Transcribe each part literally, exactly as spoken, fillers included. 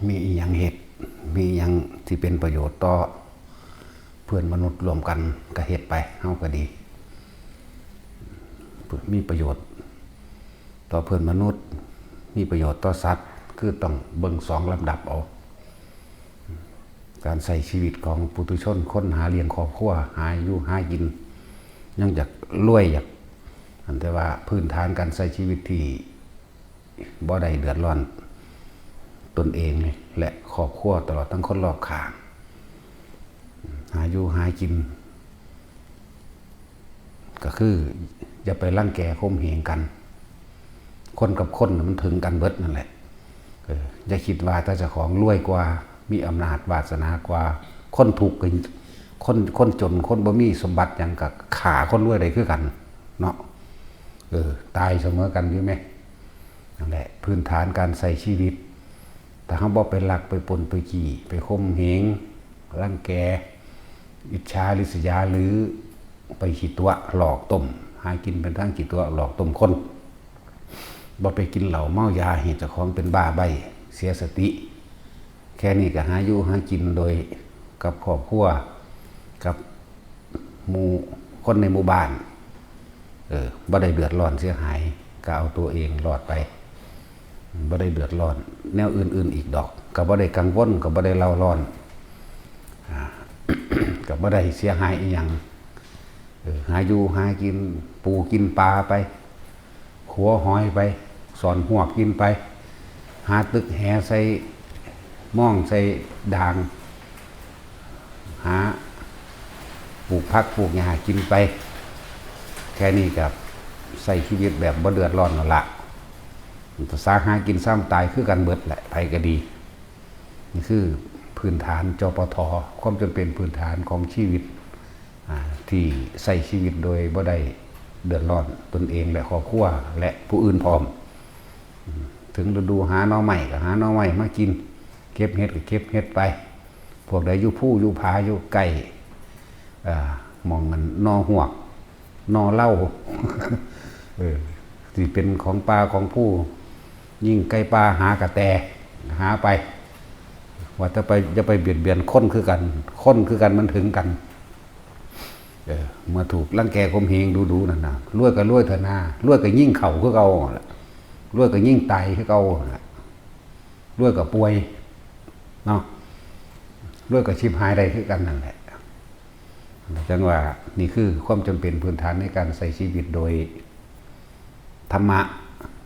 มีอีหยังเฮ็ด มีอีหยังที่เป็นประโยชน์ต่อเพื่อนมนุษย์ร่วมกันก็เฮ็ดไป เฮาก็ดี มีประโยชน์ต่อเพื่อนมนุษย์ มีประโยชน์ต่อสัตว์ คือต้องเบิ่งสองลำดับเอา การใช้ชีวิตของปุถุชน คนหาเลี้ยงครอบครัว หาอยู่หากิน ยังอยากรวยอยาก อันแต่ว่าพื้นฐานการใช้ชีวิตที่บ่ได้เดือดร้อนตนเองและครอบครัว ตลอดทั้งคนรอบข้าง หาอยู่หากิน ก็คืออย่าไปรังแกข่มเหงกัน คนกับคนน่ะมันถึงกันเบิดนั่นแหละ เออ อย่าคิดว่าถ้าเจ้าของรวยกว่า มีอำนาจวาสนากว่า คนทุกข์ก็ คน คนจน คนบ่มีสมบัติหยังก็ฆ่าคนรวยได้คือกันเนาะ เออ ตายเสมอกันอยู่แหม นั่นแหละ พื้นฐานการใช้ชีวิต ถ้าเฮาบ่ไปลัก ไปปล้น ไปจี้ ไปข่มเหง รังแก อิจฉาริษยา หรือไปขี้ตั๋วหลอกต้ม หากินเป็นทางขี้ตั๋วหลอกต้มคน บ่ไปกินเหล้าเมายา ให้เจ้าของเป็นบ้าใบ้ เสียสติ แค่นี้ก็หาอยู่หากินโดยกับครอบครัว กับหมู่คนในหมู่บ้าน เออ บ่ได้เดือดร้อนเสียหาย ก็เอาตัวเองรอดไป บ่ได้เดือดร้อนแนวอื่นๆอีกดอก ก็บ่ได้กังวล ก็บ่ได้เร่าร้อน อ่า ก็บ่ได้เสียหายอีหยัง เออ หาอยู่หากิน ปูกินปลาไป ขัวหอยไป ซ่อนฮวกกินไป หาตึกแหใส่ม่องใส่ด่าง หาปลูกผักปลูกหญ้ากินไป แค่นี้ก็ใช้ชีวิตแบบบ่เดือดร้อนแล้วละ ภาษาหากินซ้ำตายคือกันเบิดแหละ ไผก็ดี นี่คือพื้นฐาน จปท ความจำเป็นพื้นฐานของชีวิต อ่า ที่ใช้ชีวิตโดยบ่ได้เดือดร้อนตนเองและครอบครัวและผู้อื่นพร้อม ถึงฤดูหาหน่อไม้ก็หาหน่อไม้มากิน เก็บเห็ดก็เก็บเห็ดไป พวกใดอยู่ภูอยู่ผาอยู่ใกล้ อ่า หม่องอันหน่อฮวก หน่อเหล้า เออ ที่เป็นของป่าของภู ยิงไก่ป่าหากระแต หาไป ว่าแต่ไป อย่าไปเบียดเบียนคนคือกัน คนคือกันมันถึงกัน เออ เมื่อถูกรังแกข่มเหงดูๆนั่นน่ะ รวยก็รวยเถอะนา รวยก็ยิ่งเข้าคือเก่าหั่นล่ะ รวยก็ยิ่งตายคือเก่าหั่นล่ะ รวยก็ป่วย เนาะ รวยก็ชิบหายได้คือกันนั่นแหละ จังว่านี่คือความจำเป็นพื้นฐานในการใช้ชีวิตโดยธรรมะ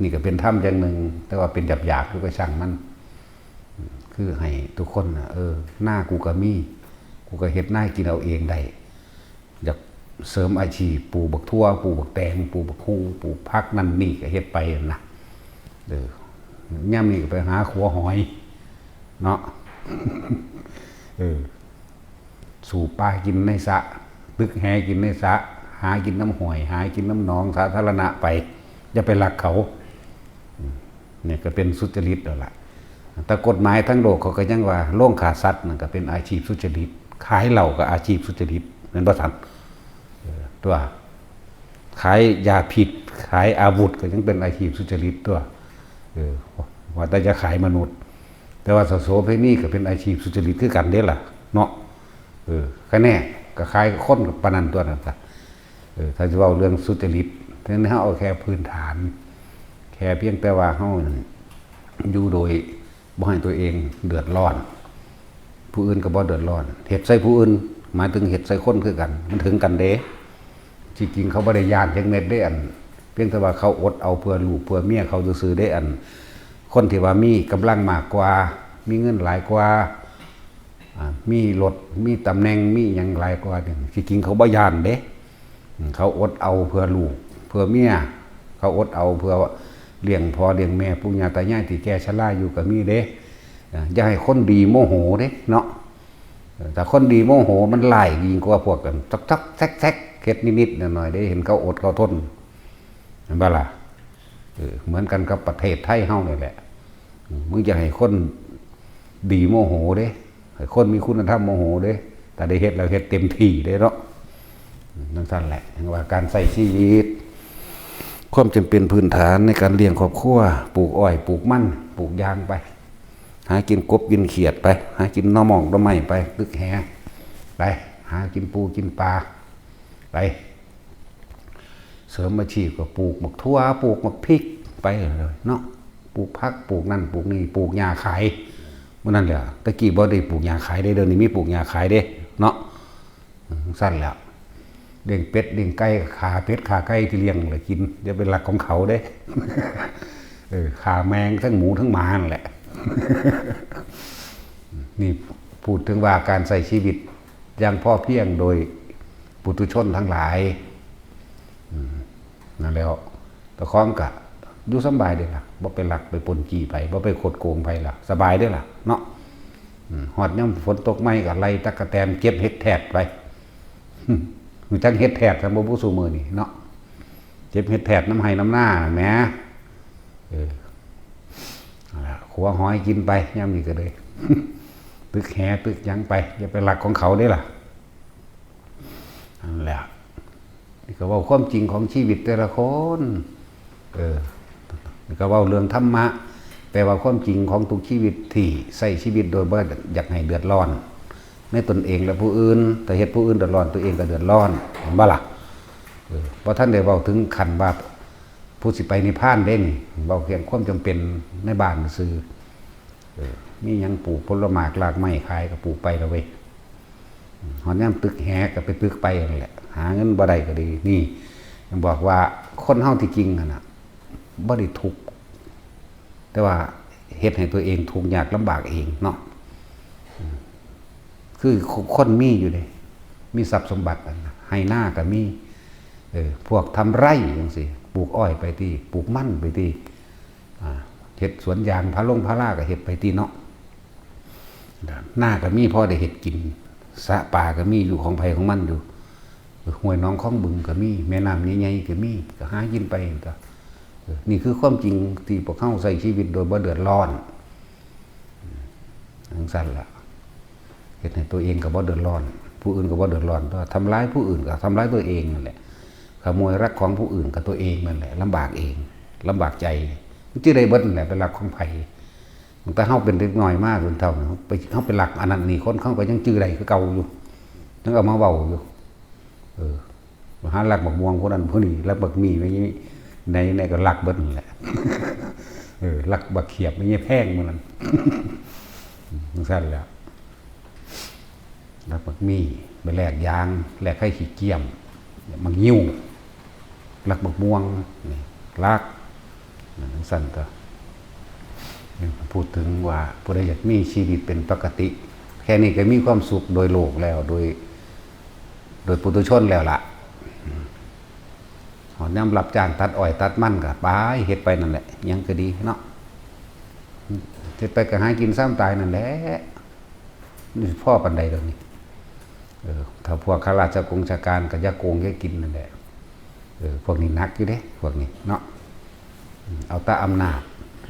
นี่ก็เป็นธรรมอย่างหนึ่ง แต่ว่าเป็นหยาบๆอยู่ก็ช่างมัน คือให้ทุกคนน่ะ เออ นากูก็มี กูก็เฮ็ดนากินเอาเองได้ อยากเสริมอาชีพ ปลูกบักถั่ว ปลูกบักแตง ปลูกบักฮุ่ง ปลูกผักนั่นนี่ก็เฮ็ดไปหั่นนะ เออ ยามนี้ก็ไปหาขัวหอย เนาะ เออ สูบปลากินในสระ ตึกแหกินในสระ หากินน้ำห้วย หากินน้ำหนองสาธารณะไป อย่าไปลักเขา อืม เนี่ยก็เป็นสุจริตแล้วล่ะ แต่กฎหมายทั้งโลกเขาก็ยังว่าโรงฆ่าสัตว์นั่นก็เป็นอาชีพสุจริต ขายเหล้าก็อาชีพสุจริต แม่นบ่ซั่น เออ ตัว ขายยาพิษ ขายอาวุธก็ยังเป็นอาชีพสุจริตตัว เออ ว่าแต่จะขายมนุษย์ แต่ว่าโสเภณีก็เป็นอาชีพสุจริตคือกันเด้ล่ะ เนาะ เออ คะแนนก็ขายคนกับปานนั้นตัวนั้นซะ เออ ถ้าจะเว้าเรื่องสุจริต ทีนี้เฮาเอาแค่พื้นฐาน แค่เพียงแต่ว่าเฮานั่นอยู่โดยบ่ให้ตัวเองเดือดร้อน ผู้อื่นก็บ่เดือดร้อน เฮ็ดใส่ผู้อื่น หมายถึงเฮ็ดใส่คนคือกัน มันถึงกันเด้ ที่จริงเขาบ่ได้ย้านจักเม็ดเด้ อัน เพียงแต่ว่าเขาอดเอาเพื่อลูกเพื่อเมียเขาซื่อๆเด้ อัน คนที่ว่ามีกำลังมากกว่า มีเงินหลายกว่า อ่า มีรถ มีตำแหน่ง มีหยังหลายกว่านี่ ที่จริงเขาบ่ย้านเด้ อืม เขาอดเอาเพื่อลูก เพื่อเมีย เขาอดเอาเพื่อเลี้ยงพ่อเลี้ยงแม่ ปู่ย่าตายายที่แก่ชราอยู่ก็มีเด้ อ่า อย่าให้คนดีโมโหเด้เนาะ เออ ถ้าคนดีโมโหมันร้ายยิ่งกว่าพวกกัน ซอกๆแซกๆ เฮ็ดนิดๆหน่อยๆเด้ เห็นเขาอดเขาทน เห็นบ่ล่ะ เออ เหมือนกันกับประเทศไทยเฮานี่แหละ อืม มึงจะให้คนดีโมโหเด้ ให้คนมีคุณธรรมโมโหเด้ แต่ได้เฮ็ดแล้วเฮ็ดเต็มที่เด้เนาะ อืม จั่งซั้นแหละ จั่งว่าการใช้ชีวิต ความจำเป็นพื้นฐานในการเลี้ยงครอบครัว ปลูกอ้อย ปลูกมัน ปลูกยางไป หากินกบกินเขียดไป หากินหน่อหม่องหน่อไม้ไป ตึกแหไป หากินปูกินปลาไป เสริมอาชีพก็ปลูกหมากถั่ว ปลูกหมากพริกไปเลยเนาะ ปลูกผัก ปลูกนั่นปลูกนี่ ปลูกหญ้าขาย มื้อนั้นแหละ ตะกี้บ่ได้ปลูกหญ้าขายเด้ เดี๋ยวนี้มีปลูกหญ้าขายเด้เนาะ อืม ซั่นแหละ เลี้ยงเป็ดเลี้ยงไก่ก็ฆ่าเป็ดฆ่าไก่ที่เลี้ยงแหละกิน อย่าไปลักของเขาเด้ เออ ฆ่าแมงทั้งหมูทั้งหมานั่นแหละ นี่พูดถึงว่าการใช้ชีวิตอย่างพอเพียงโดยปุถุชนทั้งหลาย อืม นั่นแหล้ว เจ้าของก็อยู่สำบายเด้ล่ะ บ่ไปลักไปปล้นจี้ไผ บ่ไปคดโกงไผล่ะ สบายเด้ล่ะเนาะ อืม ฮอดยามฝนตกใหม่ก็ไล่ตั๊กแตนเก็บเห็ดแทดไป รู้จักเห็ดแทดซำบ่ ผู้ซุมื้อนี้เนาะ เก็บเห็ดแทดนำไฮ่นำนานั่นแหม เออ นั่นล่ะ ขัวหอยกินไปยามนี้ก็เลย ตึกแหตึกหยังไป อย่าไปลักของเขาเด้ล่ะ นั่นแหละ นี่ก็เว้าความจริงของชีวิตแต่ละคน เออ นี่ก็เว้าเรื่องธรรมะ แต่ว่าความจริงของทุกชีวิตที่ใช้ชีวิตโดยบ่อยากให้เดือดร้อน ในตนเองและผู้อื่น ถ้าเฮ็ดผู้อื่นเดือดร้อน ตัวเองก็เดือดร้อน เห็นบ่ล่ะ เออ บ่ทันได้เว้าถึงขั้นว่าผู้สิไปนิพพานเด้นี่ เว้าเพียงความจำเป็นในบ้านซื่อ เออ มีหยังปลูกผลหมากรากไม้ขายก็ปลูกไปละเว้ย ฮอดยามตึกแหก็ไปตึกไปนั่นแหละ หาเงินบ่ได้ก็ดี นี่ ยังบอกว่าคนเฮาที่จริงหั่นน่ะ บ่ได้ทุกข์ แต่ว่าเฮ็ดให้ตัวเองทุกข์ยากลำบากเองเนาะ คือคนมีอยู่เด้ มีทรัพย์สมบัตินั่นน่ะ ไฮ่นาก็มี เออ พวกทำไร่จังซี้ ปลูกอ้อยไปติ ปลูกมันไปติ อ่า เฮ็ดสวนยางพาลงพาราก็เฮ็ดไปติเนาะ นาก็มีพอได้เฮ็ดกิน สระปลาก็มีอยู่ของไผของมันอยู่ ห้วยหนองคลองบึงก็มี แม่น้ำใหญ่ๆก็มี ก็หากินไปก็ เออ นี่คือความจริงที่พวกเฮาใช้ชีวิตโดยบ่เดือดร้อน จั่งซั้นล่ะ เฮ็ดให้ตัวเองก็บ่เดือดร้อน ผู้อื่นก็บ่เดือดร้อน ตัวทำร้ายผู้อื่นก็ทำร้ายตัวเองนั่นแหละ ขโมยลักของผู้อื่นก็ตัวเองนั่นแหละ ลำบากเอง ลำบากใจ มันสิได้เบิดนั่นแหละ ไปลักของไผ ตั้งแต่เฮาเป็นเด็กน้อยมาจนเฒ่า เฮาไป เฮาไปลักอันนั้นนี่ คนเขาก็ยังจื่อได้คือเก่าอยู่ ยังเอามาเว้าอยู่ เออ มาหาลักบักม่วงผู้นั้นผู้นี้ ลักบักหมี่ไว้นี่ ไหนๆก็ลักเบิดนั่นแหละ เออ ลักบักเขียบไว้นี่แพงมื้อนั้น จั่งซั้นแหละ ลักบักหมี่ ไปแลกยาง แลกไข่ขี้เกียม บักงิ้ว ลักบักม่วง นี่ ลัก นั่นจั่งซั้นก็ พูดถึงว่าผู้ใดอยากมีชีวิตเป็นปกติ แค่นี้ก็มีความสุขโดยโลกแล้ว โดย โดยปุถุชนแล้วล่ะ ฮอดยามรับจ้างตัดอ้อยตัดมันก็ไป เฮ็ดไปนั่นแหละ หยังก็ดีเนาะ เฮ็ดไปก็หากินส่ำตายนั่นแหละ นี่พอปานใดดอกนี่ เออ ถ้าพวกข้าราชกงราชการก็อย่าโกงอย่ากินนั่นแหละ เออ พวกนี้หนักอยู่เด้ พวกนี้เนาะ อืม เอาแต่อำนาจ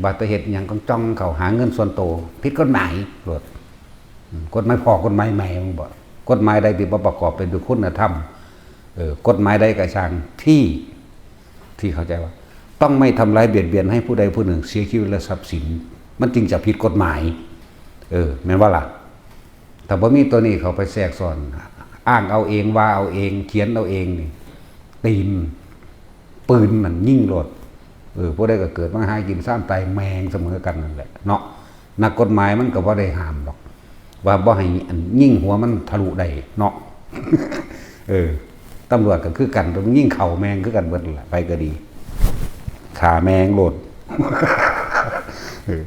ว่าแต่เฮ็ดหยังก็จ้องเข้าหาเงินส่วนโต ผิดกฎหมายโลด อืม กฎหมายพ่อกฎหมายแม่ มึงบอก กฎหมายใดที่บ่ประกอบไปด้วยคุณธรรม เออ กฎหมายใดก็ช่างที่ ที่เข้าใจว่า ต้องไม่ทำร้ายเบียดเบียนให้ผู้ใดผู้หนึ่งเสียชีวิตและทรัพย์สิน มันจึงจะผิดกฎหมาย เออ แม่นบ่ล่ะ ถ้าบ่มีตัวนี้เข้าไปแทรกซ้อน อ้างเอาเอง ว่าเอาเอง เขียนเอาเองนี่ ตีน ปืนนั่นยิงโลด เออ ผู้ใดก็เกิดมาหากินส่ำตายแม่งเสมอกันนั่นแหละเนาะ นักกฎหมายมันก็บ่ได้ห้ามดอก ว่าบ่ให้อันยิงหัวมันทะลุได้เนาะ เออ ตำรวจก็คือกัน ต้องยิงเข้าแม่งคือกันเบิดนั่นแหละ ไผก็ดี ฆ่าแม่งโลด เออ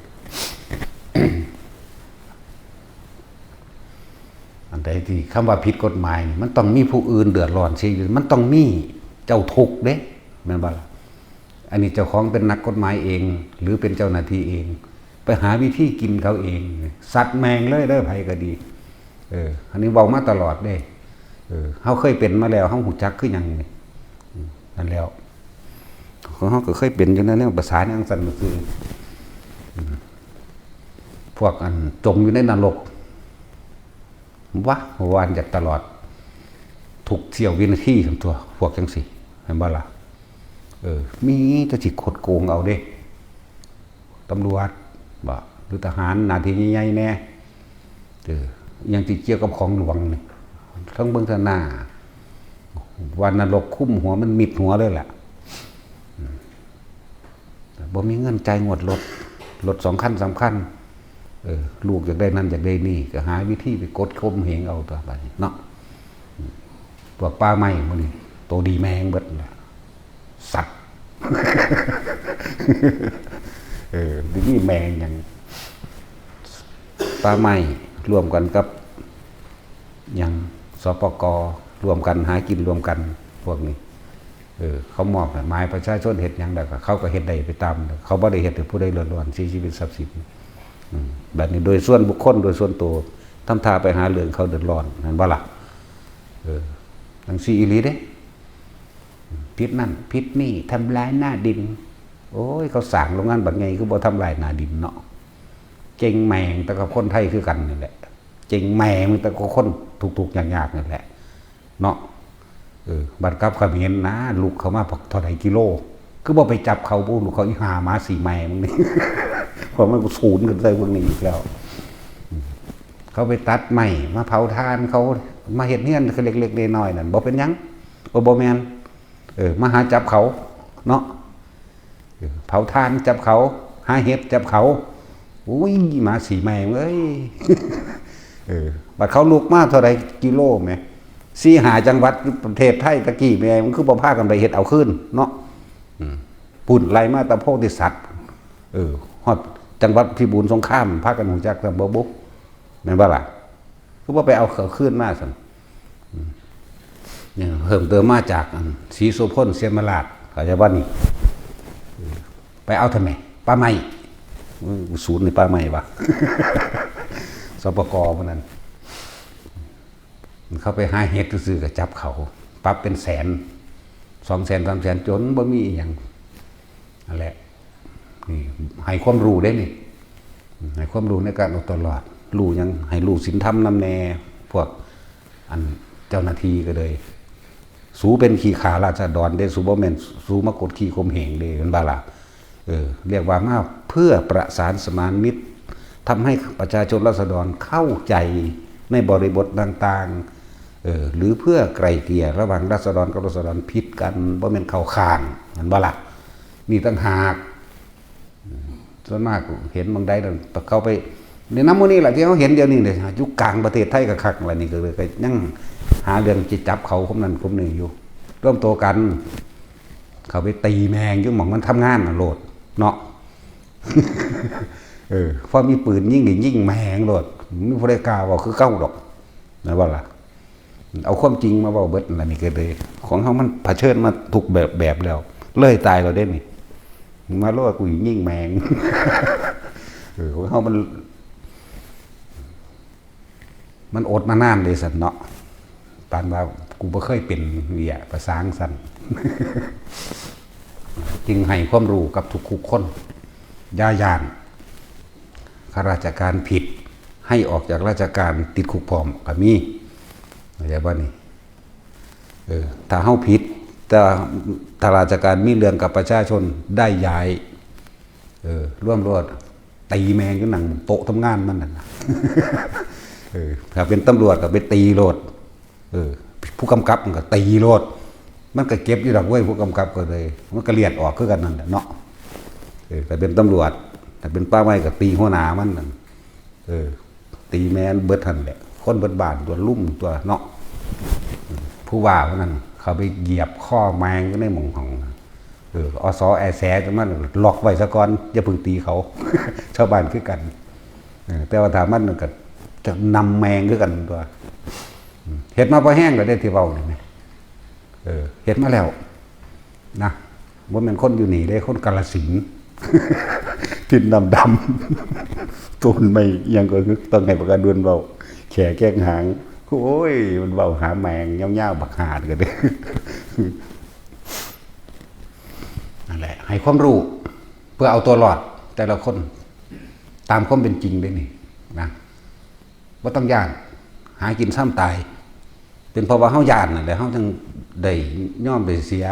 อันใดที่คำว่าผิดกฎหมายนี่ มันต้องมีผู้อื่นเดือดร้อนเสียอยู่ มันต้องมีเจ้าทุกข์เด้ แม่นบ่ล่ะ อันนี้เจ้าของเป็นนักกฎหมายเอง หรือเป็นเจ้าหน้าที่เอง ไปหาวิธีกินเขาเอง สัตว์แม่งเลยเด้อ ไผก็ดี เออ อันนี้เว้ามาตลอดเด้ เออ เฮาเคยเป็นมาแล้ว เฮาฮู้จักคือหยังนี่ อืม นั่นแล้ว ของเฮาก็เคยเป็นอยู่นั่นแหละ ภาษาจั่งซั้นซื่อ อืม พวกอันจมอยู่ในนรก วะ วานอยากตลอด ทุกเสี้ยววินาทีซั่นตั่ว พวกจั่งซี้ แม่นบ่ล่ะ เออ มีแต่สิคดโกงเอาเด้ ตำรวจ บ่ หรือทหารหน้าที่ใหญ่ๆแหน่ เออ อิหยังที่เกี่ยวกับของหลวงนี่ ทั้งเบิ่งทางหน้า ว่านรกคุ้มหัว มันมิดหัวเลยแหละ อืม บ่มีเงินจ่ายงวดรถ รถสองคันสามคัน เออ ลูกอยากได้นั่นอยากได้นี่ ก็หาวิธีไปกดข่มเหงเอาตัวบัดนี้เนาะ อืม พวกป่าไม้หมู่นี้ โตดีแม่งเบิดล่ะ สัตว์ เออ บ่มีแม่งหยัง ป่าไม้ร่วมกันกับหยัง สปก ร่วมกันหากินร่วมกัน พวกนี้ เออ เขามอบหมายประชาชนเฮ็ดหยังได้ก็ เขาก็เฮ็ดได้ไปตาม เขาบ่ได้เฮ็ดให้ผู้ใดเดือดร้อน เสียชีวิตทรัพย์สิน อืม บัดนี้โดยส่วนบุคคล โดยส่วนตัว ทำท่าไปหาเรื่องเขาเดือดร้อน แม่นบ่ล่ะ เออ จั่งซี้อีหลีเด้ ผิดนั่น ผิดนี่ ทำลายหน้าดิน โอ้ย เขาสร้างโรงงานบักใหญ่ คือบ่ทำลายหน้าดินเนาะ เจ๊งแม่งแต่กับคนไทยคือกันนี่แหละ เจ๊งแม่งแต่กับคนทุกข์ๆยากๆนี่แหละ เนาะ เออ บัดกับเขมรนะ ลุกเข้ามาบักเท่าใดกิโล คือบ่ไปจับเขา พวกลูกเขา อีห่าหมาสีแม่มึงนี่ เพราะมันก็ศูนย์กันใส่พวกนี้อีกแล้ว อืม เขาไปตัดไม้มาเผาถ่าน เขามาเฮ็ดเฮือนเล็กๆน้อยๆนั่น บ่เป็นหยัง บ่ บ่แม่น เออ มาหาจับเขา เนาะ เออ เผาถ่านจับเขา หาเห็ดจับเขา อุ้ย หมาสีแม่มึงเอ้ย เออ บัดเขาลุกมาเท่าใดกิโลแหม สี่ห้าจังหวัดประเทศไทยตะกี้แหม มันคือบ่พากันไปเฮ็ดเอาคืนเนาะ อืม ปุ้นไล่มาแต่โพธิสัตว์ เออ ฮอดจังหวัดพิบูลสงคราม พากันฮู้จักแต่บ่บุ แม่นบ่ล่ะ คือบ่ไปเอาเขาคืนมาซั่น อืม เนี่ย เพิ่มเติมมาจาก อัน ศรีโสพลเสียมราช เข้าใจบ่นี่ เออ ไปเอาทำไม ป่าไม้ อืม ศูนย์นี่ป่าไม้วะ สปก พวกนั้น เขาไปหาเห็ดซื่อๆก็จับเขา ปรับเป็นแสน สองแสน สามแสน จนบ่มีอีหยัง นั่นแหละ นี่ ให้ความรู้เด้นี่ ให้ความรู้ในการเอาตัวรอด รู้หยัง ให้รู้ศีลธรรมนำแหน่ พวก อัน เจ้าหน้าที่ก็เลย สูเป็นขี้ข้าราษฎรเด้ สูบ่แม่น สูมากดขี่ข่มเหงเด้ แม่นบ่ล่ะ เออ เรียกว่ามาเพื่อประสานสมานมิตร ทำให้ประชาชนราษฎรเข้าใจในบริบทต่างๆ เออ หรือเพื่อไกล่เกลี่ยระหว่างราษฎรกับราษฎร ผิดกัน บ่แม่นเข้าข้าง แม่นบ่ล่ะ นี่ต่างหาก ส่วนมากเห็นบางใดนั่นเข้าไป ในน้ำมื้อนี้แหละที่เขาเห็นเดี๋ยวนี้เนี่ย อยู่กลางประเทศไทยก็คักแล้ว นี่ก็เลยก็ยังหาเรื่องจะจับเขาคนนั้นคนนี้อยู่ รวมตัวกัน เขาไปตีแม่งอยู่หม่องมันทำงานน่ะโลด เนาะ เออ พอมีปืนยิงก็ยิงแม่งโลด มีผู้ใดกล้าเว้าคือเก่าดอก แม่นบ่ล่ะ เอาความจริงมาเว้าเบิดนั่นล่ะ นี่ก็เลย ของเฮามันเผชิญมาทุกแบบ แบบแล้ว เลยตายแล้วเด้นี่ มาโลด กูสิยิงแม่ง เออ ของเฮามัน มันอดมานานเด้ซั่นเนาะ ปานว่ากูบ่เคยเป็นเวีย ประสาซั่น จึงให้ความรู้กับทุกๆคน อย่าย้าน ข้าราชการผิด ให้ออกจากราชการ ติดคุกพร้อมก็มี เข้าใจบ่นี่ เออ ถ้าเฮาผิด ถ้า ถ้าราชการมีเรื่องกับประชาชน ได้ย้าย เออ ร่วมโลด ตีแม่งอยู่หน้าโต๊ะทำงานมันนั่นน่ะ เออ ถ้าเป็นตำรวจก็ไปตีโลด เออ ผู้กำกับมันก็ตีโลด มันก็เก็บอยู่ดอกเว้ย ผู้กำกับก็เลย มันก็เลือดออกคือกันนั่นแหละเนาะ เออ ถ้าเป็นตำรวจ ถ้าเป็นป่าไม้ก็ตีหัวหน้ามันนั่น เออ ตีแม่นเบิดหั่นแหละ คนเบิดบ้านตัวลุ่มตัวเนาะ ผู้ว่าผู้นั้น เขาไปเหยียบคอแม่งอยู่ในหม่องห้อง เออ อส แอแสจั่งมัน ล็อกไว้ซะก่อน อย่าเพิ่งตีเขา ชาวบ้านคือกัน เออ แต่ว่าถ้ามันก็จะนำแม่งคือกันตัว เฮ็ดมาพอแห้งแล้วเด้ที่เว้านี่แหม เออ เฮ็ดมาแล้ว นะ บ่แม่นคนอยู่นี่เด้ คนกาฬสินธุ์ ถิ่นน้ำดำ ต้นไม้อิหยังก็คือ ต้องให้บักอดุลเว้า แขแข้งหาง โอ้ย มันเว้าหาแม่งยาวๆ บักหาดก็เด้ นั่นแหละ ให้ความรู้ เพื่อเอาตัวรอด แต่ละคน ตามความเป็นจริงเด้นี่ นะ บ่ต้องย้าน หากินซ่ำตาย เป็นเพราะว่าเฮาย้านนั่นแหละ เฮาจั่งได้ยอมไปเสีย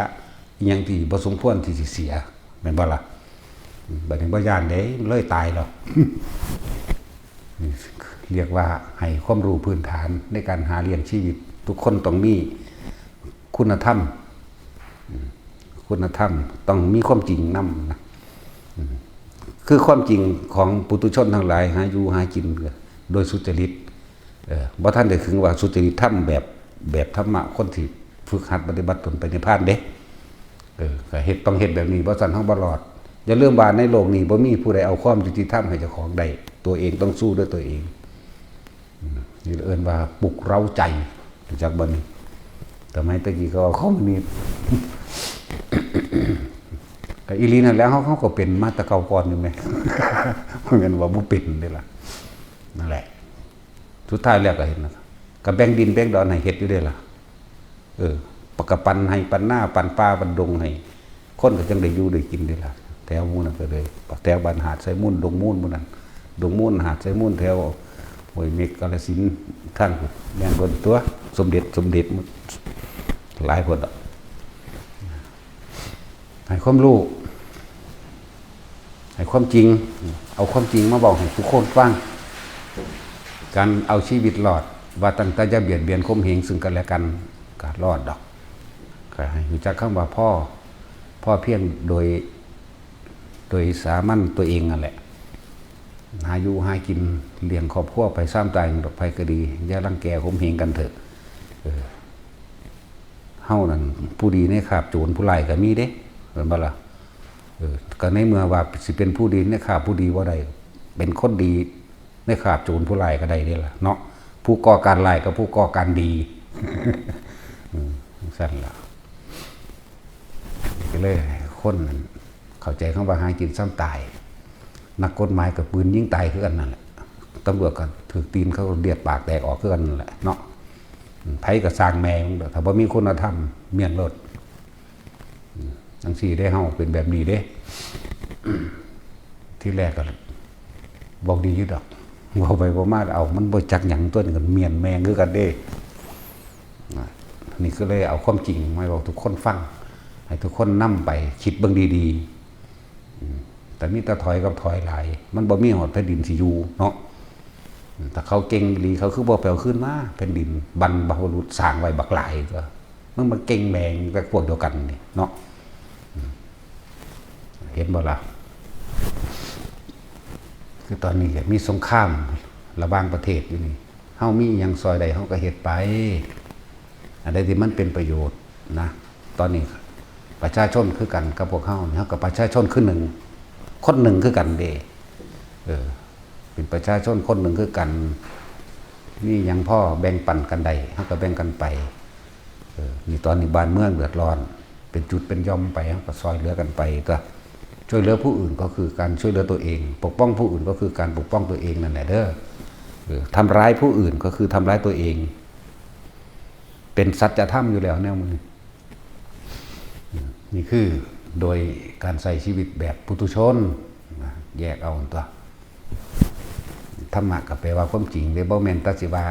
อิหยังที่บ่สมควรที่สิเสีย แม่นบ่ล่ะ บัดนี้บ่ย่านเด้ เลยตายแล้ว เรียกว่าให้ความรู้พื้นฐานในการหาเลี้ยงชีวิต ทุกคนต้องมีคุณธรรม อืม คุณธรรม ต้องมีความจริงนำนะ อืม คือความจริงของปุถุชนทั้งหลาย หาอยู่หากินโดยสุจริต เออ บ่ทันได้ถึงว่าสุจริตธรรมแบบ แบบธรรมะคนที่ฝึกหัดปฏิบัติตนไปนิพพานเด้ เออ ก็เฮ็ด ต้องเฮ็ดแบบนี้ บ่ซั้นเฮาบ่รอด อย่าลืมว่าในโลกนี้บ่มีผู้ใดเอาความยุติธรรมให้เจ้าของได้ ตัวเองต้องสู้ด้วยตัวเอง อืม นี่เอิ้นว่าปลุกเร้าใจ รู้จักบ่นี่ สมัยตะกี้เขาเอาคอมมิวนิสต์ ก็อีหลีนั่นแหละ เฮา เฮาก็เป็นมาแต่เก่าก่อนอยู่แหม บ่แม่นว่าบ่เป็นเด้ล่ะ นั่นแหละ สุดท้ายแล้วก็เห็นนะ ก็แบ่งดินแบ่งดอนให้เฮ็ดอยู่เด้ล่ะ เออ ปะกะปันไฮ่ปันนาปันป่าปันดงให้ คนก็จังได้อยู่ได้กินเด้ล่ะ แถวหมู่นั้นก็เลย แถวบ้านหาดไซมูล ดงมูลหมู่นั้น ดงมูล หาดไซมูล แถวห้วยเม็ก กาฬสินธุ์ ทางพุ้น แม่นเพิ่นตัว สมเด็จ สมเด็จ หลายคนดอก ให้ความรู้ ให้ความจริง เอาความจริงมาเว้าให้ทุกคนฟัง การเอาชีวิตรอด ว่าตั้งแต่อย่าเบียดเบียนข่มเหงซึ่งกันและกัน ก็รอดดอก ก็ให้รู้จักคำว่าพอ พอเพียงโดย โดยสามัญตัวเองนั่นแหละ หาอยู่หากินเลี้ยงครอบครัวไป ซ้ำตายดอกไผก็ดี อย่ารังแกข่มเหงกันเถอะ เออ เฮานั่นผู้ดีในคราบโจร ผู้ร้ายก็มีเด้ แม่นบ่ล่ะ เออ ก็ในเมื่อว่าสิเป็นผู้ดีในคราบผู้ดีบ่ได้ เป็นคนดีในคราบโจรผู้ร้ายก็ได้เด้ล่ะเนาะ ผู้ก่อการร้ายกับผู้ก่อการดี อืม จั่งซั่นล่ะ ก็เลยให้คนนั่นเข้าใจคำว่าหากินซ้ำตาย นักกฎหมายก็ปืนยิงตายคือกันนั่นแหละ ตำรวจก็ถืกตีนเขาเลียดปากแตกออกคือกันนั่นแหละเนาะ อืม ไผก็สร้างแม่มึงเด้อ ถ้าบ่มีคุณธรรม เมียนโลด อืม จั่งซี้เด้ เฮาเป็นแบบนี้เด้ ทีแรกก็เว้าดีอยู่ดอก เว้าไปเว้ามา เอา มันบ่จักหยัง ตัวนี้ก็เมียนแม่งคือกันเด้ อ่ะ นี่ก็เลยเอาความจริงมาเว้าทุกคนฟัง ให้ทุกคนนำไปคิดเบิ่งดีๆ อืม แต่มีแต่ถอยกับถอยหลาย มันบ่มีฮอดแผ่นดินสิอยู่เนาะ อืม ถ้าเขาเก่งอีหลี เขาคือบ่ไปเอาคืนมา แผ่นดินบรรพบุรุษสร้างไว้บักหลายตัว มันมาเก่งแม่งแต่พวกเดียวกันนี่เนาะ อืม เห็นบ่ล่ะ คือตอนนี้ก็มีสงครามระหว่างประเทศอยู่นี่ เฮามีหยังซอยได้เฮาก็เฮ็ดไป อันใดที่มันเป็นประโยชน์นะ ตอนนี้ประชาชนคือกันกับพวกเฮานี่ เฮากับประชาชนคือหนึ่ง คนหนึ่งคือกันเด้ เออ เป็นประชาชนคนหนึ่งคือกัน มีหยังพอแบ่งปันกันได้ เฮาก็แบ่งกันไป เออ นี่ตอนนี้บ้านเมืองเดือดร้อน เป็นจุดเป็นหย่อมไป เฮาก็ซอยเหลือกันไป ก็ช่วยเหลือผู้อื่นก็คือการช่วยเหลือตัวเอง ปกป้องผู้อื่นก็คือการปกป้องตัวเองนั่นแหละเด้อ เออ ทำร้ายผู้อื่นก็คือทำร้ายตัวเอง เป็นสัจธรรมอยู่แล้วแนวมื้อนี้ อืม นี่คือโดยการใช้ชีวิตแบบปุถุชนนะ แยกเอาตัว ธรรมะก็แปลว่าความจริงเด้ บ่แม่นแต่สิว่า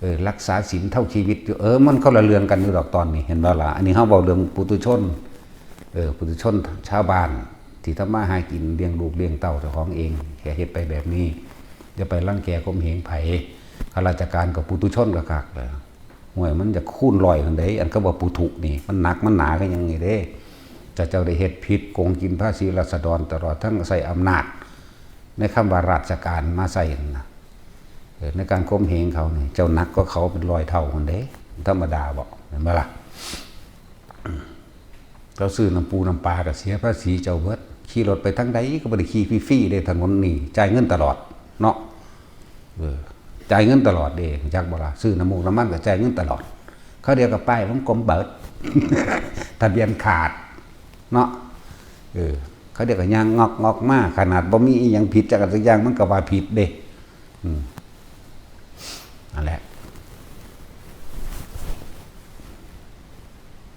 เออ รักษาศีลเท่าชีวิตอยู่ เออ มันคนละเรื่องกันอยู่ดอกตอนนี้ เห็นบ่ล่ะ อันนี้เฮาเว้าเรื่องปุถุชน เออ ปุถุชนชาวบ้านที่ทำมาหากินเลี้ยงลูกเลี้ยงเต้าเจ้าของเอง แค่เฮ็ดไปแบบนี้ อย่าไปรังแกข่มเหงไผ ข้าราชการกับปุถุชนก็คักแหละ ห่วย มันจะคูณร้อยหั่นเด้ อันคำว่าปุถุนี่ มันหนักมันหนาคือหยังนี่เด้ ถ้าเจ้าได้เฮ็ดผิด โกงกินภาษีราษฎร ตลอดทั้งใช้อำนาจ ในคำว่าราชการมาใช้นั่นนะ เออ ในการข่มเหงเขานี่ เจ้าหนักกว่าเขาเป็นร้อยเท่าหั่นเด้ ธรรมดาบ่ แม่นบ่ล่ะ เขาซื้อน้ำปูน้ำปลาก็เสียภาษีเจ้าเบิด ขี่รถไปทางใดก็บ่ได้ขี่ฟรีๆเด้ ถนนนี่จ่ายเงินตลอดเนาะ เออ จ่ายเงินตลอดเด้ จักบ่ล่ะ ซื้อน้ำมูกน้ำมันก็จ่ายเงินตลอด เขาเดียวกับป้ายวงกลมเบิด ทะเบียนขาดเนาะ เออ เขาเดียวกับย่างงอกงอกมา ขนาดบ่มีอีหยังผิดจักอันจักอย่าง มันก็ว่าผิดเด้ อืม นั่นแหละ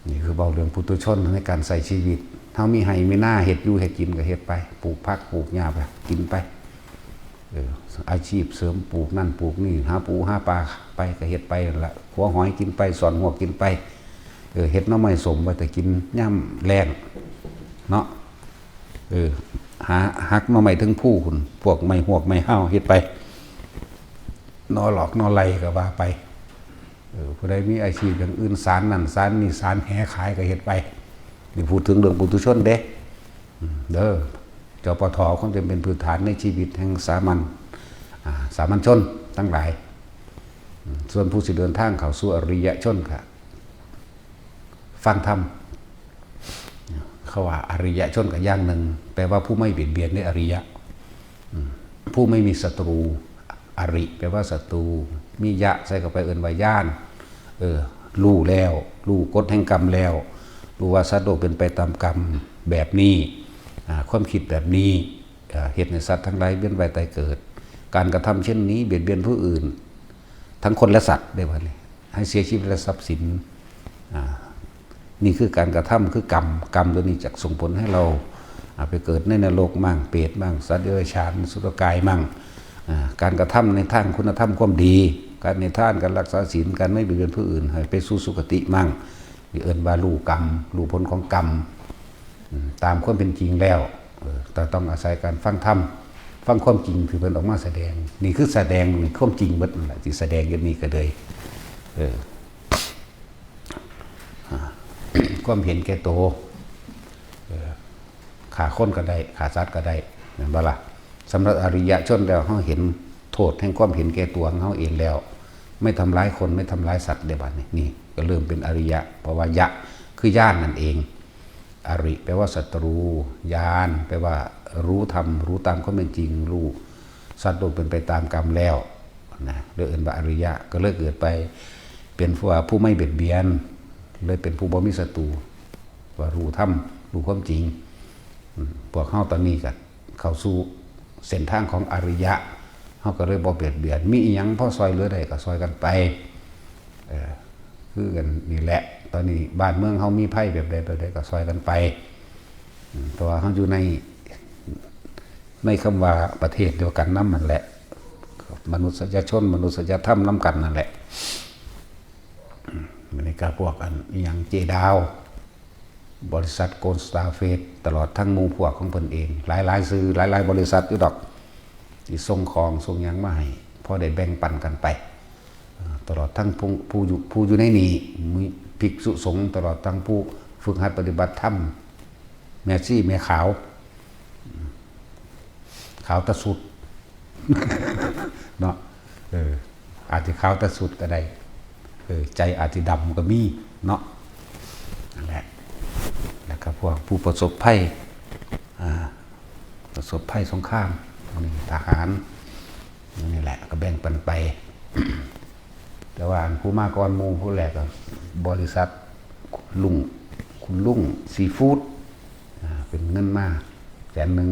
นี่คือเว้าเรื่องปุถุชนในการใช้ชีวิต เฮามีไร่มีนา เฮ็ดอยู่เฮ็ดกินก็เฮ็ดไป ปลูกผักปลูกหญ้าไป กินไป เออ อาชีพเสริม ปลูกนั่นปลูกนี่ หาปูหาปลาไปก็เฮ็ดไปนั่นละ ขัวหอยกินไป ซ่อนฮวกกินไป เออ เฮ็ดหน่อไม้ส้มไว้แต่กินยามแล้งเนาะ เออ หาหักหน่อไม้เทิงภูพุ้น พวกไม้ฮวกไม้ฮ้าวเฮ็ดไป หน่อหลอกหน่อไร่ก็ว่าไป เออ ผู้ใดมีอาชีพอย่างอื่น สานนั่นสานนี่ สานแหขายก็เฮ็ดไป นี่พูดถึงเรื่องปุถุชนเด้ อืม เด้อ จปท ความจำเป็นพื้นฐานในชีวิตแห่งสามัญ อ่า สามัญชนทั้งหลาย อืม ส่วนผู้สิเดินทางเข้าสู่อริยชนก็ฟังธรรม เขาว่าอริยชนก็อย่างหนึ่ง แปลว่าผู้ไม่เบียดเบียนในอริยะ อืม ผู้ไม่มีศัตรู อริ แปลว่าศัตรู มียะใส่เข้าไปเอิ้นว่าญาณ เออ รู้แล้ว รู้กฎแห่งกรรมแล้ว รู้ว่าสัตว์โลกเป็นไปตามกรรมแบบนี้ อ่า ความคิดแบบนี้ อ่า เฮ็ดให้สัตว์ทั้งหลายเวียนว่ายตายเกิด การกระทำเช่นนี้เบียดเบียนผู้อื่น ทั้งคนและสัตว์ได้ว่านี่ ให้เสียชีวิตและทรัพย์สิน อ่า นี่คือการกระทำ คือกรรม กรรมตัวนี้จะส่งผลให้เรา อ่า ไปเกิดในนรกมั่ง เปรตมั่ง สัตว์เดรัจฉาน อสุรกายมั่ง อ่า การกระทำในทางคุณธรรมความดี การให้ทาน การรักษาศีล การไม่เบียดเบียนผู้อื่น ให้ไปสู่สุคติมั่ง นี่เอิ้นว่ารู้กรรม รู้ผลของกรรม อืม ตามความเป็นจริงแล้ว เออ แต่ต้องอาศัยการฟังธรรม ฟังความจริงที่เพิ่นออกมาแสดง นี่คือแสดงนี่ความจริงเบิดนั่นแหละ ที่แสดงอยู่นี่ก็เลย เออ อ่า ความเห็นแก่ตัว เออ ฆ่าคนก็ได้ ฆ่าสัตว์ก็ได้ แม่นบ่ล่ะ? สำหรับอริยชนแล้ว เฮาเห็นโทษแห่งความเห็นแก่ตัวของเฮาเองแล้ว ไม่ทำร้ายคน ไม่ทำร้ายสัตว์ได้บัดนี้ นี่ก็เริ่มเป็นอริยะ เพราะว่ายะ คือญาณนั่นเอง อริ แปลว่าศัตรู ญาณ แปลว่ารู้ธรรม รู้ตามความเป็นจริง รู้สัตว์โลกเป็นไปตามกรรมแล้วนะ เลยเอิ้นว่าอริยะ ก็เลยเกิดไปเป็นผู้ว่าผู้ไม่เบียดเบียน เลยเป็นผู้บ่มีศัตรู ว่ารู้ธรรม รู้ความจริง อืม พวกเฮาตอนนี้ก็เข้าสู่เส้นทางของอริยะ เฮาก็เลยบ่เบียดเบียน มีอิหยังพอซอยเหลือได้ก็ซอยกันไป เออ คือกันนี่แหละ ตอนนี้บ้านเมืองเฮามีภัยแบบใดแบบใดก็ซอยกันไป อืม เพราะว่าเฮาอยู่ใน ในคำว่าประเทศเดียวกันนำนั่นแหละ มนุษยชน มนุษยธรรมนำกันนั่นแหละ อืม มื้อนี้ก็พวกอันอิหยังเจดาว บริษัทโกลด์สตาร์เฟส ตลอดทั้งหมู่พวกของเพิ่นเอง หลายๆ สื่อ หลายๆ บริษัทอยู่ดอก ที่ส่งของส่งหยังมาให้ พอได้แบ่งปันกันไป เอ่อ ตลอดทั้งผู้ ผู้อยู่ ผู้อยู่ในนี้ มีภิกษุสงฆ์ ตลอดทั้งผู้ฝึกหัดปฏิบัติธรรม แม่ชีแม่ขาว ขาวตะสุด เนาะ เออ อาจจะขาวตะสุดก็ได้ เออ ใจอาจจะดำก็มีเนาะ นั่นแหละ แล้วก็พวกผู้ประสบภัย อ่า ประสบภัยสงคราม นี่ทหาร นี่แหละ ก็แบ่งปันไป แต่ว่าอันผู้มาก่อนหมู่ผู้แรกก็บริษัทลุง คุณลุงซีฟู้ด อ่า เป็นเงินมาแสนหนึ่ง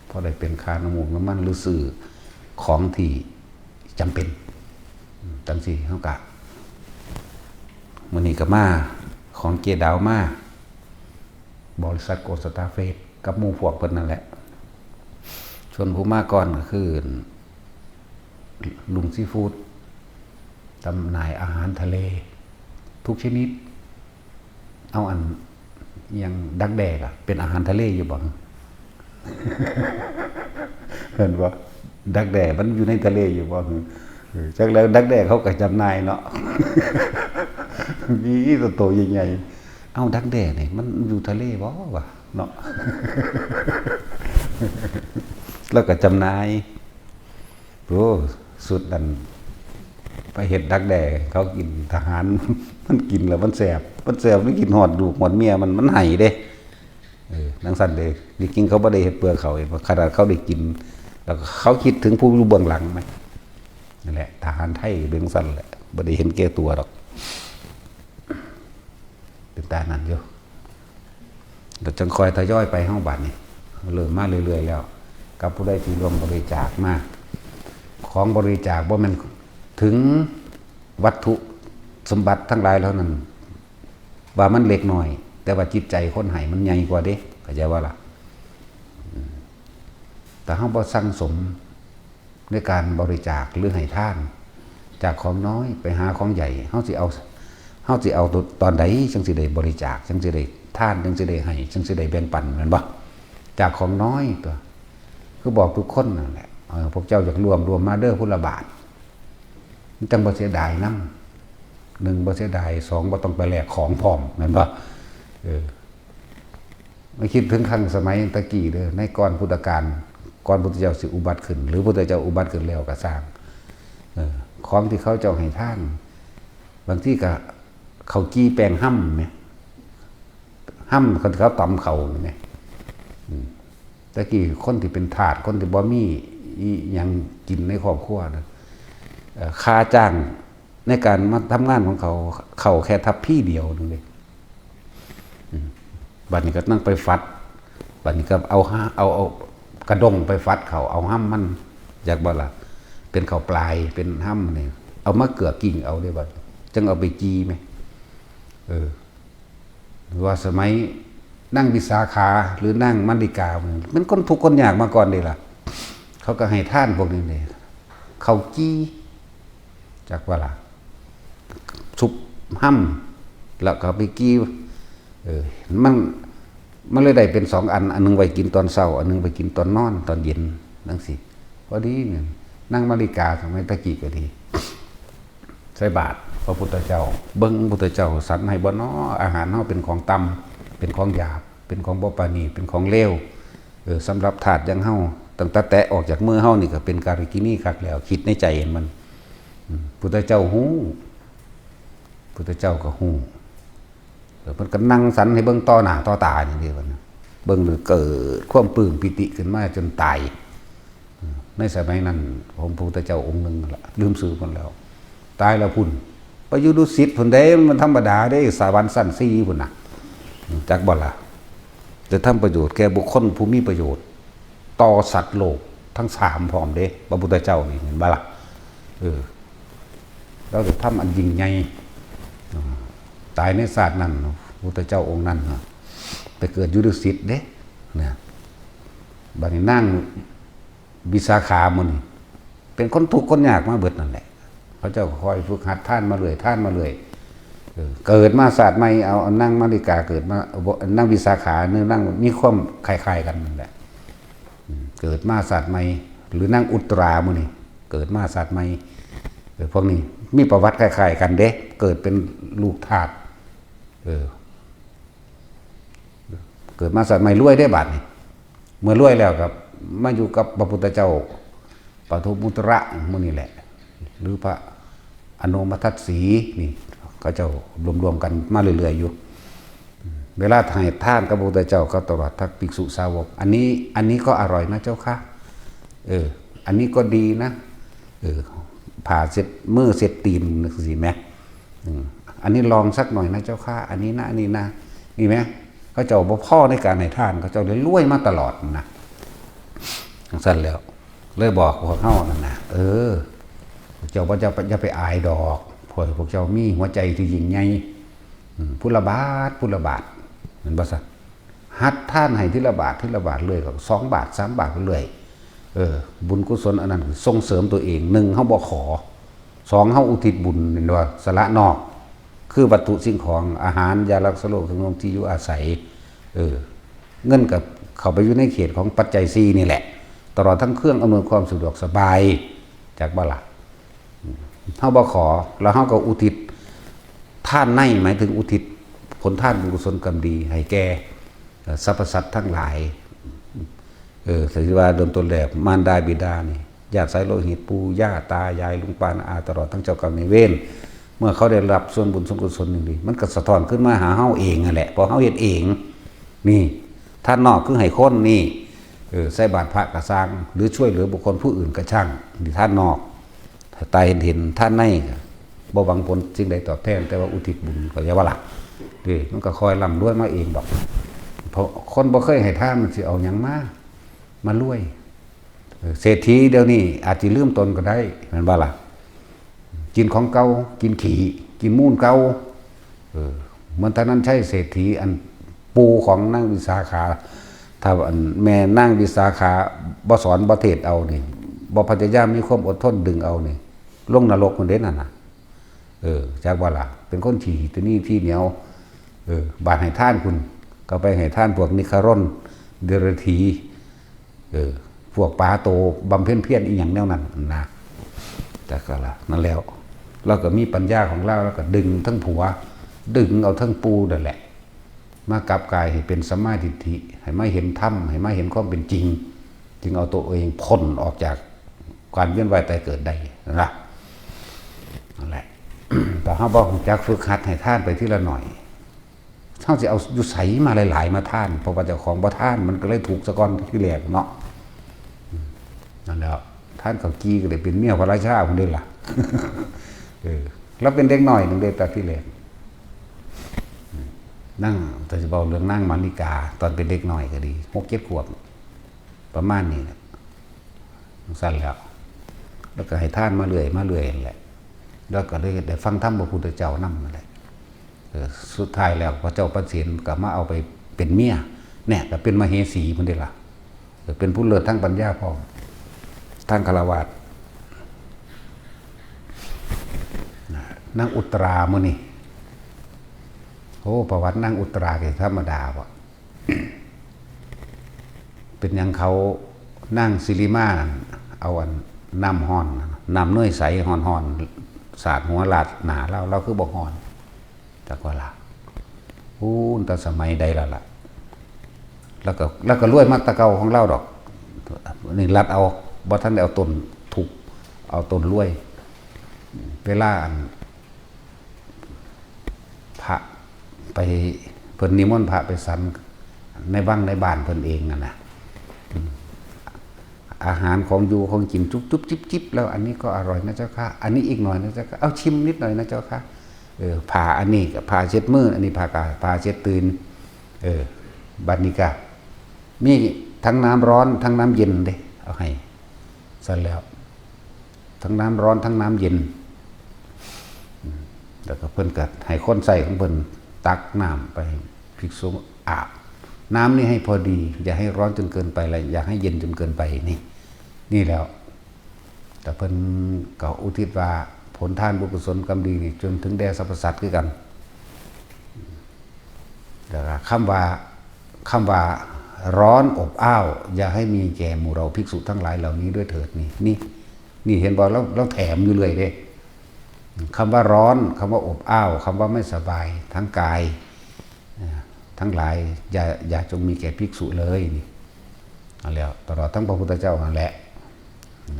พอได้เป็นค่าน้ำมูกน้ำมันหรือซื้อของที่จำเป็น อืม จังซี่เฮากะ มื้อนี้ก็มา ของเจดาวมา บริษัทโกลด์สตาร์เฟส กับหมู่พวกเพิ่นนั่นแหละ ส่วนผู้มาก่อนก็คือ ลุงซีฟู้ด จำหน่ายอาหารทะเล ทุกชนิด เอาอัน อิหยังดักแด้ล่ะ เป็นอาหารทะเลอยู่บ่ เห็นบ่ ดักแด้มันอยู่ในทะเลอยู่บ่ เออ จักแล้วดักแด้เขาก็จำหน่ายเนาะ มีอีโตโตใหญ่ๆ เอ้า ดักแด้นี่มันอยู่ทะเลบ่วะเนาะ แล้วก็จำหน่าย โอ้ สุดอัน ไปเฮ็ดดักแด้เขากิน ทหาร มันกินแล้วมันแสบ มันแสบ มันกินฮอดลูกฮอดเมียมัน มันไห้เด้ เออ จั่งซั้นเด้ จริงๆเขาบ่ได้เฮ็ดเพื่อเขาเอง ขนาดเขาได้กิน แล้วก็เขาคิดถึงผู้อยู่เบื้องหลังไหม นั่นแหละ ทหารไทยเป็นจั่งซั้นแหละ บ่ได้เห็นแก่ตัวดอก เป็นตานั้นอยู่ ก็จั่งค่อยทยอยไปเฮาบัดนี้ เริ่มมาเรื่อยๆแล้ว กับผู้ใดที่ร่วมบริจาคมา ของบริจาคบ่แม่นถึงวัตถุสมบัติทั้งหลายเหล่านั้น ว่ามันเล็กน้อย แต่ว่าจิตใจคนให้มันใหญ่กว่าเด้ เข้าใจบ่ล่ะ อืม ถ้าเฮาบ่สั่งสมในการบริจาคหรือให้ทาน จากของน้อยไปหาของใหญ่ เฮาสิเอา เฮาสิเอาตอนใดจั่งสิได้บริจาค จั่งสิได้ทาน จั่งสิได้ให้ จั่งสิได้แบ่งปัน แม่นบ่? แ จากของน้อยตัว คือบอกทุกคนนั่นแหละ เออ พวกเจ้าอยากร่วม ร่วมมาเด้อ พุทธบาท มันจั่งบ่เสียดายนำ หนึ่ง บ่เสียดาย สอง บ่ต้องไปแลกของพร้อม แม่นบ่ เออ มาคิดถึงครั้งสมัยตะกี้เด้อ ในก่อนพุทธกาล ก่อนพุทธเจ้าสิอุบัติขึ้น หรือพุทธเจ้าอุบัติขึ้นแล้วก็ซ่าง เออ ของที่เขาเจ้าให้ทาน บางทีก็ข้าวจี่แป้งฮ่ำแหม ฮ่ำเขา เขาตำข้าวนี่แหม อืม ตะกี้คนที่เป็นทาส คนที่บ่มีอิหยังกินในครอบครัวนะ เอ่อ ค่าจ้างในการมาทำงานของเขา เข้าแค่ทัพพีเดียวหนึ่งเด้ อืม บัดนี้ก็นั่งไปฟัด บัดนี้ก็เอาฮะ เอา เอากระด้งไปฟัดข้าว เอาฮ่ำมัน จักบ่ล่ะ เป็นข้าวปลาย เป็นฮ่ำนี่ เอามาเกือกกิ้งเอาเด้บัด จั่งเอาไปจี่แหม เออ ว่าสมัยนางวิสาขาหรือนางมัลลิกา มันคนทุกข์คนยากมาก่อนเด้ล่ะ เขาก็ให้ทานพวกนี้เด้ ข้าวจี่ จักบ่ล่ะ ซุปฮ่ำ แล้วก็ไปจี่ เออ มัน มันเลยได้เป็นสองอัน อันหนึ่งไว้กินตอนเช้า อันหนึ่งไปกินตอนนอน ตอนเย็น จั่งซี้ พอดีเนี่ย นางมัลลิกาสมัยตะกี้ก็ดี ใส่บาตรพระพุทธเจ้า เบิ่งพุทธเจ้าสรรให้บ่น้อ อาหารเฮาเป็นของต่ำ เป็นของหยาบ เป็นของบ่ปราณีต เป็นของเลว เออ สำหรับทาสอย่างเฮา ตั้งแต่แตะออกจากมือเฮานี่ก็เป็นการากินีคักแล้ว คิดในใจมัน อืม พุทธเจ้าฮู้ พุทธเจ้าก็ฮู้ แล้วเพิ่นก็นั่งสรรให้เบิ่งต่อหน้าต่อตาอย่างเดียวนะ เบิ่งแล้วเกิดความปลื้มปีติขึ้นมาจนตาย ในสมัยนั้น ผมพระพุทธเจ้าองค์หนึ่งนั่นล่ะ ลืมชื่อเพิ่นแล้ว ตายแล้วพุ้น ไปอยู่ดุสิตพุ้นเด้ มันธรรมดาเด้ สวรรค์ชั้นสี่พุ้นน่ะ จักบ่ล่ะ จะทำประโยชน์แก่บุคคลผู้มีประโยชน์ ต่อสัตว์โลกทั้งสามพร้อมเด้ พระพุทธเจ้านี่ เห็นบ่ล่ะ เออ เราจะทำอันยิ่งใหญ่ อืม ตายในชาตินั้น พุทธเจ้าองค์นั้นน่ะ ไปเกิดอยู่ดุสิตเด้ นะ บัดนี้นางวิสาขาหมู่นี่ เป็นคนทุกข์คนยากมาเบิดนั่นแหละ เขาเจ้าก็คอยฝึกหัดทานมาเรื่อย ทานมาเรื่อย เออ เกิดมาชาติใหม่ เอา เอานางมัลลิกาเกิดมา บ่ นางวิสาขา เนื้อนางมีความคล้ายๆกันนั่นแหละ อืม เกิดมาชาติใหม่ หรือนางอุตราหมู่นี่ เกิดมาชาติใหม่ เออ พวกนี้มีประวัติคล้ายๆกันเด้ เกิดเป็นลูกทาส เออ เกิดมาชาติใหม่รวยได้บัดนี่ เมื่อรวยแล้วครับ มาอยู่กับพระพุทธเจ้า ปทุมมุตระหมู่นี่แหละ หรือพระอโนมทัศสีนี่ เขาเจ้ารวมๆกันมาเรื่อยๆอยู่ เวลาให้ทานกับพระพุทธเจ้ากับตลอดทั้งภิกษุสาวก อันนี้ อันนี้ก็อร่อยนะเจ้าค่ะ เออ อันนี้ก็ดีนะ เออ ผ้าเช็ดมือเช็ดตีนจั่งซี้แหม อืม อันนี้ลองสักหน่อยนะเจ้าค่ะ อันนี้นะ อันนี้นะ นี่แหม เขาเจ้าบ่พอในการให้ทาน เขาเจ้าเลยรวยมาตลอดนะ จั่งซั้นแล้ว เลยบอกพวกเฮานั่นนะ เออ พวกเจ้าบ่จะไป อย่าไปอายดอก เพราะพวกเจ้ามีหัวใจที่ยิ่งใหญ่ อืม พุทธบาท พุทธบาท แม่นบ่ซะ หัดทานให้ทีละบาท ทีละบาทเรื่อย ก็สองบาท สามบาทไปเรื่อย เออ บุญกุศลอันนั้นคือส่งเสริมตัวเอง หนึ่ง เฮาบ่ขอ สอง เฮาอุทิศบุญ แม่นบ่ สละนอก คือวัตถุสิ่งของ อาหาร ยารักษาโรค เครื่องนุ่ง ที่อยู่อาศัย เออ เงินก็เข้าไปอยู่ในเขตของปัจจัยสี่นี่แหละ ตลอดทั้งเครื่องอำนวยความสะดวกสบาย จักบ่ล่ะ เฮาบ่ขอ แล้วเฮาก็อุทิศทานใน หมายถึงอุทิศผลทานบุญกุศลกรรมดีให้แก่ เอ่อ สรรพสัตว์ทั้งหลาย เออ ถือว่าเริ่มต้นแรก มารดาบิดานี่ ญาติสายโลหิต ปู่ย่าตายาย ลุงป้าน้าอา ตลอดทั้งเจ้ากรรมนายเวร เมื่อเขาได้รับส่วนบุญส่วนกุศลอย่างดี มันก็สะท้อนขึ้นมาหาเฮาเองนั่นแหละ เพราะเฮาเฮ็ดเอง นี่ ทานนอกคือให้คนนี่ เออ ใส่บาตรพระก็ซ่าง หรือช่วยเหลือบุคคลผู้อื่นก็ช่าง นี่ทานนอก ตาเห็นเห็น ทานในก็บ่หวังผลสิ่งใดตอบแทน แต่ว่าอุทิศบุญ เข้าใจบ่ล่ะ เด้ มันก็ค่อยร่ำรวยมาเองดอก เพราะคนบ่เคยให้ทาน มันสิเอาหยังมา มารวย เออ เศรษฐีเดี๋ยวนี้อาจสิลืมตนก็ได้ แม่นบ่ล่ะ กินของเก่า กินขี้ กินมูลเก่า เออ เหมือนตอนนั้นใช่เศรษฐี อันปู่ของนางวิสาขา ถ้าอันแม่นางวิสาขาบ่สอนบ่เทศน์เอานี่ บ่พยายามมีความอดทนดึงเอานี่ ลงนรกพุ้นเด้นั่นน่ะ เออ จักบ่ล่ะ เป็นคนขี้ตะหนี่ขี้เหนียว เออ บาดให้ทานพุ้น ก็ไปให้ทานพวกนิครน เดรัจฉี เออ พวกป๋าโตบำเพ็ญเพียรอีหยังแนวนั้นนะ แต่ก็ละนั่นแล้ว เราก็มีปัญญาของเรา แล้วก็ดึงทั้งผัว ดึงเอาทั้งปู่นั่นแหละ มากลับกายให้เป็นสัมมาทิฏฐิ ให้มาเห็นธรรม ให้มาเห็นความเป็นจริง จึงเอาตัวเองพ้นออกจากการเวียนว่ายตายเกิดได้นะ นั่นแหละ แต่เฮาบ่รู้จักฝึกหัดให้ทานไปทีละหน่อย เฮาสิเอาอยู่ไสมาหลายๆมาทาน เพราะว่าเจ้าของบ่ทาน มันก็เลยทุกข์ซะก่อนทีแรกเนาะ นั่นแหละ ทานข้าวจี่ก็ได้เป็นเมียพระราชาพุ้นเด้ล่ะ เออ แล้วเป็นเด็กน้อยหนึ่งเด้แต่ทีแรก นั่ง แต่จะบอกเรื่องนางมาริกา ตอนเป็นเด็กน้อยก็ดี หกเจ็ดขวบ ประมาณนี้แหละ จั่งซั้นแล้ว แล้วก็ให้ทานมาเรื่อย มาเรื่อยนั่นแหละ แล้วก็เลยได้ฟังธรรมพระพุทธเจ้านำนั่นแหละ เออ สุดท้ายแล้วพระเจ้าประเสนก็มาเอาไปเป็นเมีย เนี่ย ก็เป็นมเหสีพุ้นเด้ล่ะ เออ เป็นผู้เลิศทางปัญญาพร้อม ทางฆราวาส นะ นางอุตรามื้อนี้ โอ้ ประวัตินางอุตราก็ธรรมดาบ่ เป็นหยังเขา นางสิริมานั่น เอาอันน้ำฮ้อน น้ำเนยใสฮ้อนๆ สาดหัวลาดหน้าลาว ลาวคือบ่ฮ้อน จักว่าล่ะ โอ้ ตั้งแต่สมัยใดแล้วล่ะ แล้วก็ แล้วก็รวยมาแต่เก่าของลาวดอก นี่ลัดเอา บ่ทันได้เอาต้นทุกข์ เอาต้นรวย เวลาอัน พระไป เพิ่นนิมนต์พระไปฉันในวังในบ้านเพิ่นเองนั่นน่ะ อืม อาหารของอยู่ของกินจุ๊บจุ๊บจิ๊บจิ๊บแล้ว อันนี้ก็อร่อยนะเจ้าค่ะ อันนี้อีกหน่อยนะเจ้าค่ะ เอาชิมนิดหน่อยนะเจ้าค่ะ เออ ผ้าอันนี้ก็ผ้าเช็ดมือ อันนี้ผ้ากา ผ้าเช็ดตีน เออ บัดนี้ก็มีทั้งน้ำร้อนทั้งน้ำเย็นเด้ เอาให้ ซั่นแล้ว ทั้งน้ำร้อนทั้งน้ำเย็น อืม แล้วก็เพิ่นก็ให้คนใช้ของเพิ่นตักน้ำไปให้ภิกษุอาบ น้ำนี่ให้พอดี อย่าให้ร้อนจนเกินไป และอย่าให้เย็นจนเกินไป นี่ นี่แล้ว แต่เพิ่นก็อุทิศว่าผลทานบุญกุศลกรรมดีนี่จนถึงแด่สรรพสัตว์คือกัน แล้วก็คำว่า คำว่าร้อนอบอ้าว อย่าให้มีแก่หมู่เราภิกษุทั้งหลายเหล่านี้ด้วยเถิด นี่ นี่ นี่เห็นบ่ ลาว ลาวแถมอยู่เรื่อยเด้ คำว่าร้อน คำว่าอบอ้าว คำว่าไม่สบายทั้งกาย อ่า ทั้งหลาย อย่า อย่าจงมีแก่ภิกษุเลย นี่ เอาแล้ว ตลอดทั้งพระพุทธเจ้านั่นแหละ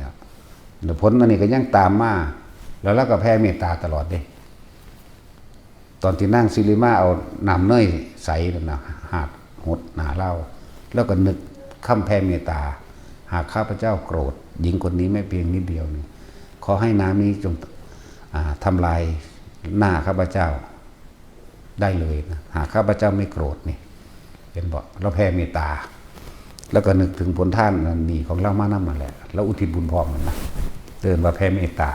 นะ แล้วผลอันนี้ก็ยังตามมา แล้วลาวก็แผ่เมตตาตลอดเด้ ตอนที่นางสิริมาเอาน้ำเนยใสนั่นนะ หาดหดหน้าลาว แล้วก็นึกคำแผ่เมตตา หากข้าพเจ้าโกรธ หญิงคนนี้แม้เพียงนิดเดียวนี่ ขอให้น้ำนี้จง อ่า ทำลายหน้าข้าพเจ้าได้เลยนะ หากข้าพเจ้าไม่โกรธ นี่ เห็นบ่ ลาวแผ่เมตตา แล้วก็นึกถึงผลทานอันนี้ของลาวมานำนั่นแหละ ลาวอุทิศบุญพร้อมนั่นนะ เอิ้นว่าแผ่เมตตา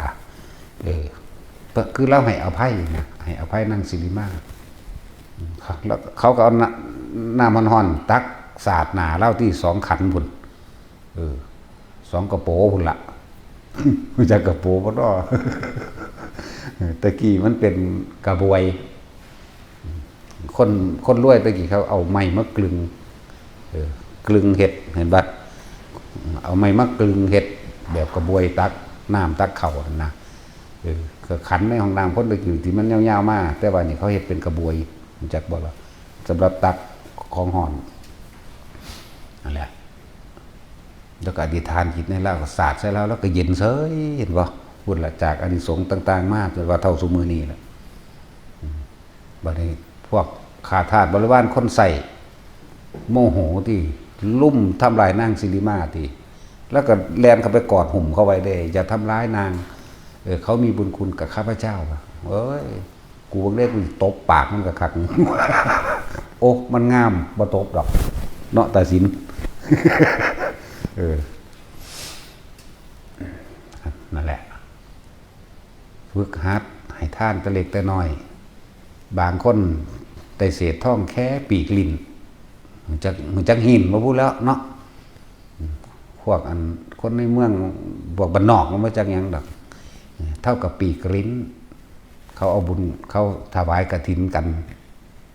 เออ คือลาวให้อภัยนะ ให้อภัยนางสิริมา แล้วเขาก็เอาน้ำ น้ำฮ้อนๆตักสาดหน้าลาวที่สองขันพุ้น เออ สองกะโปพุ้นละ รู้จักกะโปบ่น้อ เออ แต่กี้มันเป็นกะบวย คน คนรวยแต่กี้เขาเอาไม้มากลึง เออ กลึงเฮ็ด เห็นบ่ เอาไม้มากลึงเฮ็ดแบบกะบวยตักน้ำตักข้าวนั่นนะ เออ ก็ขันในห้องน้ำคนแต่กี้ที่มันยาวๆมา แต่ว่านี่เขาเฮ็ดเป็นกะบวย รู้จักบ่ล่ะ สำหรับตักของฮ้อน นั่นแหละ แล้วก็อธิษฐานจิตในลาวก็สาดใส่ลาว แล้วก็เย็นเฉย เห็นบ่ พุ้นละ จากอานิสงส์ต่างๆมา จนว่าเท่าซุมื้อนี้แหละ อืม บัดนี้พวกข้าทาสบริวารคนใช้ โมโหติ ลุ่มทำลายนางสิริมาติ แล้วก็แล่นเข้าไปกอดหุ้มเขาไว้เด้ อย่าทำร้ายนาง เออ เขามีบุญคุณกับข้าพเจ้า เอ้ย กูเบิ่งเด้ กูตบปากมันก็คัก โอ้ มันงาม บ่ตบดอก เนาะ ตาสิน เออ นั่นแหละ ฝึกหัดให้ทานแต่เล็กแต่น้อย บางคนได้เศษทองแค่ปีกลิ้น มันจัก มันจักหินมาพูดแล้วเนาะ พวกอันคนในเมือง พวกบ้านนอกมันบ่จักหยังดอก เท่ากับปีกลิ้น เขาเอาบุญ เขาถวายกฐินกัน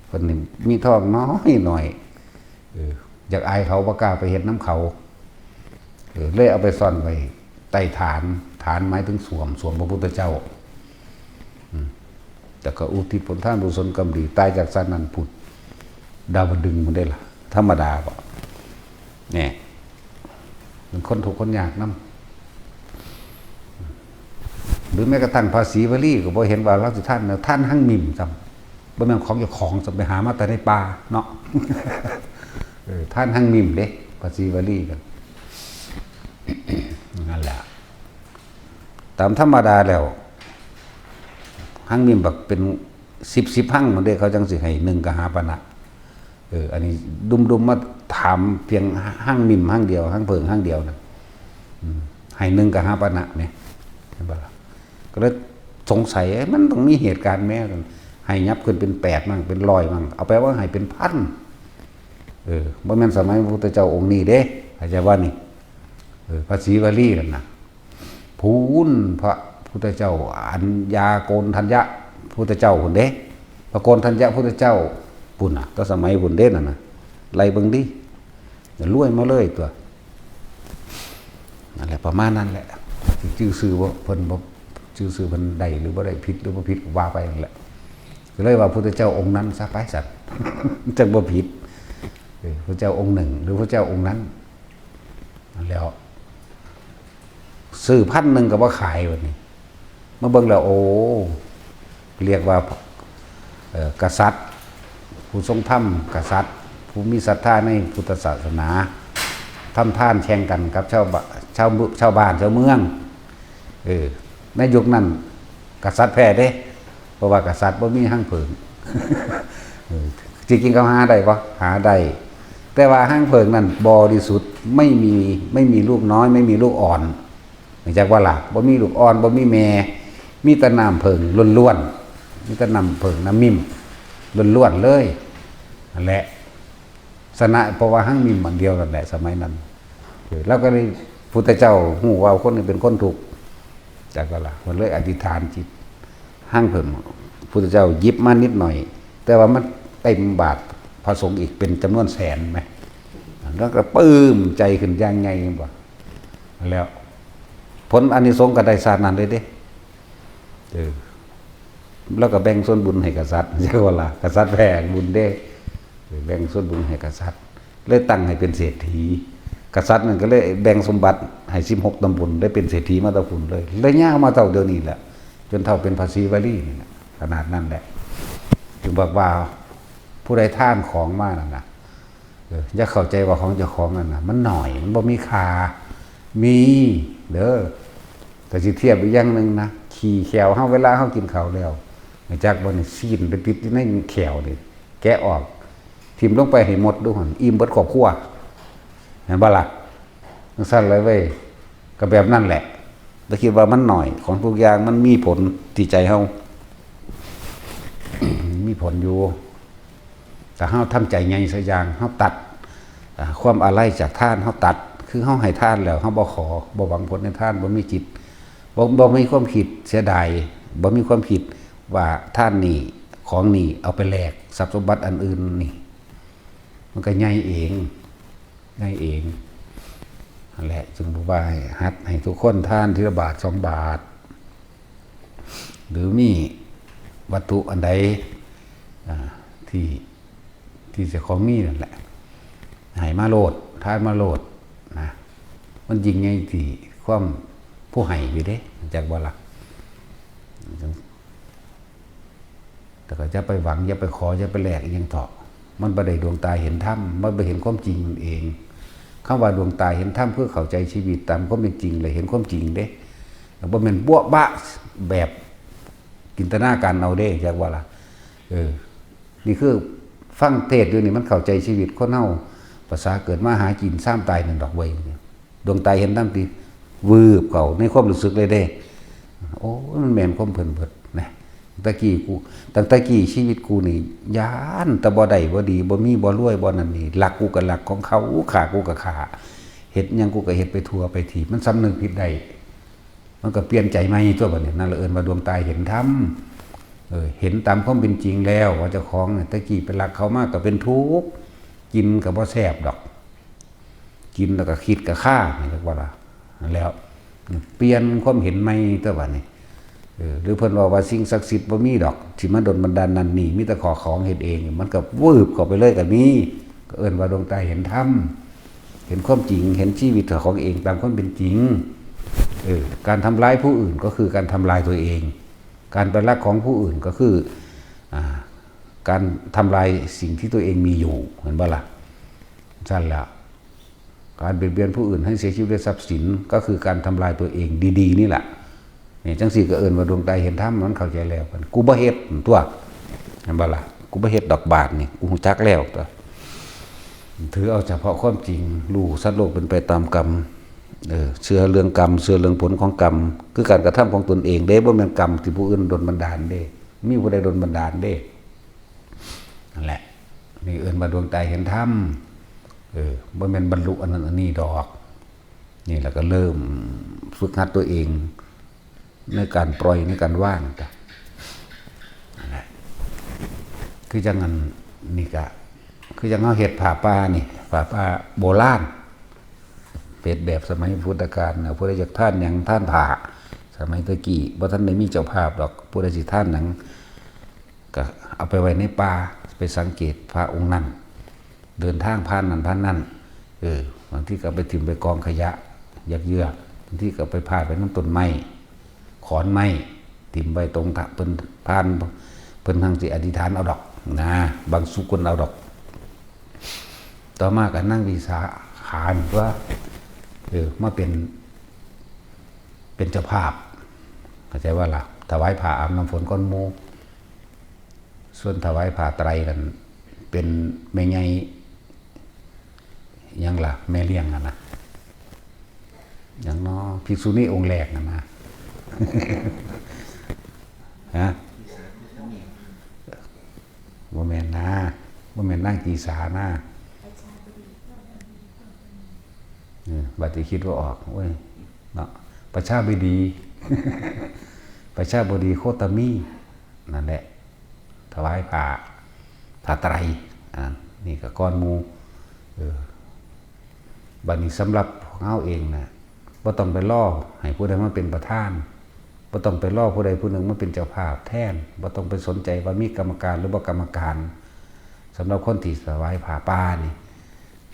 เพิ่นนี่มีทองน้อยหน่อย เออ อยากอายเขา บ่กล้าไปเฮ็ดนำเขา เออ เลยเอาไปซ่อนไว้ใต้ฐาน ฐานหมายถึงส้วม ส้วมพระพุทธเจ้า อืม แต่ก็อุทิศผลทานบุญกุศลกรรมดี ตายจากสัตว์นั้นพุ้น ดาวดึงส์พุ้นเด้ล่ะ ธรรมดาบ่ เนี่ย เป็นคนทุกข์คนยากนำ หรือแม้กระทั่งพระศรีวลีก็บ่เห็นว่าลาวสิทานนะ ทานหังมิมซ้ำ บ่แม่นของเจ้าของซ้ำ ไปหามาแต่ในป่าเนาะ เออ ทานหังมิมเด้ พระศรีวลีก็ นั่นแหละ ตามธรรมดาแล้ว หังมิมบักเป็นสิบสิบหังพุ้นเด้ เขาจั่งสิให้หนึ่งกหาปณะ เออ อันนี้ดุมๆมาถามเพียงหังมิมหังเดียว หังเผิงหังเดียวนะ อืม ให้หนึ่งกหาปณะเนี่ย เห็นบ่ล่ะ ก็เลยสงสัย เอ๊ะ มันต้องมีเหตุการณ์แม้กัน ให้ยับขึ้นเป็นแปดมั่ง เป็นร้อยมั่ง เอาไปว่าให้เป็นพัน เออ บ่แม่นสมัยพระพุทธเจ้าองค์นี้เด้ เข้าใจบ่นี่ เออ พระศรีวลีนั่นน่ะ พุ้นพระพุทธเจ้า อัญญาโกณฑัญญะพุทธเจ้าพุ้นเด้ พระโกณฑัญญะพุทธเจ้าพุ้นน่ะ แต่สมัยพุ้นเด้นั่นน่ะ ไล่เบิ่งดิ รวยมาเลยตั๊ว นั่นแหละ ประมาณนั้นแหละ สิจื่อชื่อบ่ เพิ่นบ่ จื่อชื่อเพิ่นได้หรือบ่ได้ ผิดหรือบ่ผิด ก็ว่าไปนั่นแหละ ก็เลยว่าพุทธเจ้าองค์นั้นซะไป ซั่น จั่งบ่ผิด เออ พุทธเจ้าองค์หนึ่ง หรือพุทธเจ้าองค์นั้น นั่นแหล้ว ซื้อพันหนึ่งก็บ่ขาย บัดนี้ มาเบิ่งแล้ว โอ้ เรียกว่า เอ่อ กษัตริย์ ผู้ทรงธรรม กษัตริย์ ผู้มีศรัทธาในพุทธศาสนา ทำทานแข่งกันกับชาวบ้าน ชาวเมือง ชาวบ้าน ชาวเมือง เออ ในยุคนั้น กษัตริย์แพ้เด้ เพราะว่ากษัตริย์บ่มีหังเผิง เออ จริงๆเขาหาได้บ่ หาได้ แต่ว่าหังเผิงนั้นบริสุทธิ์ ไม่มี ไม่มีลูกน้อย ไม่มีลูกอ่อน รู้จักบ่ล่ะ บ่มีลูกอ่อน บ่มีแม่ มีแต่น้ำเผิงล้วนๆ มีแต่น้ำเผิง น้ำมิมล้วนๆเลย นั่นแหละ ชนะ เพราะว่าหังมิมอันเดียวนั่นแหละ สมัยนั้น เออ แล้วก็เลย พุทธเจ้าฮู้ว่าคนนี้เป็นคนทุกข์ จักบ่ล่ะ เพิ่นเลยอธิษฐานจิต หังเผิง พุทธเจ้าหยิบมานิดหน่อย แต่ว่ามันเต็มบาตรพระสงฆ์อีกเป็นจำนวนแสนแหม แล้วก็ปลื้มใจขึ้นอย่างใหญ่ เห็นบ่ แล้วผลอานิสงส์ก็ได้ชาตินั้นเลยเด้ เออ แล้วก็แบ่งส่วนบุญให้กษัตริย์ จักบ่ล่ะ กษัตริย์แพ้บุญเด้ เออ แบ่งส่วนบุญให้กษัตริย์ เลยตั้งให้เป็นเศรษฐี กษัตริย์นั่นก็เลยแบ่งสมบัติให้สิบหกตำบล ได้เป็นเศรษฐีมาแต่พุ้นเลย เลยยาวมาเท่าเดี๋ยวนี้แหละ จนเท่าเป็นพระศรีวลีนี่แหละ ขนาดนั้นแหละ จึงบอกว่า ผู้ใดทานของมานั่นน่ะ เออ อย่าเข้าใจว่าของเจ้าของนั่นน่ะ มันน้อย มันบ่มีค่า มี เด้อ แต่สิเทียบอีกอย่างหนึ่งนะ ขี้แข้วเฮา เวลาเฮากินข้าวแล้ว รู้จักบ่นี่ ซี้นไปติดอยู่ในแข้วนี่ แกะออก ถิ่มลงไปให้หมดดูหั่น อิ่มเบิดครอบครัว เห็นบ่ล่ะ จั่งซั่นเลยเว้ย ก็แบบนั้นแหละ บ่คิดว่ามันน้อย ของทุกอย่างมันมีผลที่ใจเฮา มีผลอยู่ ถ้าเฮาทำใจใหญ่สักอย่าง เฮาตัด อ่า ความอาลัยจากทาน เฮาตัด คือเฮาให้ทานแล้ว เฮาบ่ขอ บ่หวังผลในทาน บ่มีจิต บ่ บ่มีความคิดเสียดาย บ่มีความคิดว่าทานนี้ ของนี้เอาไปแลกทรัพย์สมบัติอันอื่นนี่ มันก็ใหญ่เอง ใหญ่เอง นั่นแหละ จึงบอกว่าให้หัดให้ทุกคนทานทีละบาทสองบาท หรือมีวัตถุอันใด อ่า ที่ ที่เจ้าของมีนั่นแหละ ให้มาโลด ทานมาโลดนะ มันยิ่งใหญ่ที่ความผู้ให้อยู่เด้ จักบ่ล่ะ แต่ก็อย่าไปหวัง อย่าไปขอ อย่าไปแลกอิหยังเถาะ มันบ่ได้ดวงตาเห็นธรรม มันบ่เห็นความจริงมันเอง คำว่าดวงตาเห็นธรรมคือเข้าใจชีวิตตามความเป็นจริง และเห็นความจริงเด้ บ่แม่นบั๊วะบะแบบจินตนาการเอาเด้ จักว่าล่ะ เออ นี่คือฟังเทศน์อยู่นี่ มันเข้าใจชีวิตคนเฮา ภาษาเกิดมาหากิน ซามตายนั่นดอกเว้ย ดวงตาเห็นธรรมติ วืบเข้าในความรู้สึกเลยเด้ โอ้ย มันแม่นความเพิ่นเบิดนะ ตะกี้กู ตั้งแต่กี้ชีวิตกูนี่ ย้านแต่บ่ได้บ่ดี บ่มีบ่รวยบ่นั่นนี่ ลักกูก็ลักของเขา ฆ่ากูก็ฆ่า เฮ็ดหยังกูก็เฮ็ดไปทั่วไปที มันสำนึกผิดได้ มันก็เปลี่ยนใจใหม่ตั๊วบัดนี้ นั่นละเอิ้นว่าดวงตาเห็นธรรม เออ เห็นตามความเป็นจริงแล้ว ว่าเจ้าของเนี่ย ตะกี้ไปลักเขามาก็เป็นทุกข์ กินก็บ่แซ่บดอก กินแล้วก็คิดก็ฆ่า เรียกว่าล่ะ แล้วเปลี่ยนความเห็นใหม่ตัวบัดนี้ เออ หรือเพิ่นว่า ว่าสิ่งศักดิ์สิทธิ์บ่มีดอก ที่มาดลบันดาลนั่นนี่ มีแต่ขอของเฮ็ดเอง มันก็วืบเข้าไปเลยก็มี ก็เอิ้นว่าดวงตาเห็นธรรม เห็นความจริง เห็นชีวิตของเองตามความเป็นจริง เออ การทำร้ายผู้อื่นก็คือการทำลายตัวเอง การไปลักของผู้อื่นก็คือ อ่า การทำลายสิ่งที่ตัวเองมีอยู่ เห็นบ่ล่ะ ซั่นแหละ การเบียดเบียนผู้อื่นให้เสียชีวิตและทรัพย์สิน ก็คือการทำลายตัวเองดีๆ นี่แหละ นี่จังซี่ก็เอิ้นว่าดวงตาเห็นธรรม มันเข้าใจแล้วกัน กูบ่เฮ็ดตัว เห็นบ่ล่ะ กูบ่เฮ็ดดอกบาดนี่ กูฮู้จักแล้วตัว ถือเอาเฉพาะความจริง รู้สัตว์โลกเป็นไปตามกรรม เออ เชื่อเรื่องกรรม เชื่อเรื่องผลของกรรม คือการกระทำของตนเองเด้ บ่แม่นกรรมที่ผู้อื่นดลบันดาลเด้ มีผู้ใดดลบันดาลเด้ นั่นแหละ นี่เอิ้นว่าดวงตาเห็นธรรม เออ บ่แม่นบรรลุอันนั้นอันนี้ดอก นี่แหละก็เริ่มฝึกหัดตัวเอง ในการปล่อย ในการวางจ้ะ นั่นแหละ คือจังอันนี่กะ คือจังเฮาเฮ็ดผ้าป่านี่ ผ้าป่าโบราณ เฮ็ดแบบสมัยพุทธกาลนะ ผู้ใดอยากทานหยังทานผ้า สมัยตะกี้บ่ทันได้มีเจ้าภาพดอก ผู้ใดสิทานหยัง ก็เอาไปไว้ในป่า ไปสังเกตพระองค์นั้น เดินทางผ่านนั่นผ่านนั่น เออ บางทีก็ไปถิ่มไปกองขยะ ยักเยือก บางทีก็ไปพาดไปนำต้นไม้ ขอนไม้ ถิ่มไว้ตรงทะ เพิ่นผ่าน เพิ่นหังสิอธิษฐานเอาดอกนะ บังสุกุลเอาดอก ต่อมาก็นางวิสาขานี่ตัว เออ มาเป็น เป็นเจ้าภาพ เข้าใจว่าล่ะ ถวายผ้าอาบน้ำฝนก้อนหมู่ ส่วนถวายผ้าไตรนั่น เป็นแม่ใหญ่ หยังล่ะ แม่เลี้ยงนั่นนะ หยังน้อ ภิกษุณีองค์แรกนั่นนะ ฮะ บ่แม่นนะ บ่แม่นนางกีสานะ เออ บัดนี้คิดบ่ออก โอ้ย เนาะ ประชาบดี ประชาบดีโคตมี นั่นแหละ ถวายผ้า ผ้าไตร อ่า นี่ก็ก้อนหมู่ เออ บัดนี้สำหรับพวกเฮาเองน่ะ บ่ต้องไปรอให้ผู้ใดมาเป็นประธาน บ่ต้องไปรอผู้ใดผู้หนึ่งมาเป็นเจ้าภาพแทน บ่ต้องไปสนใจว่ามีกรรมการหรือบ่กรรมการ สำหรับคนที่ถวายผ้าป่านี่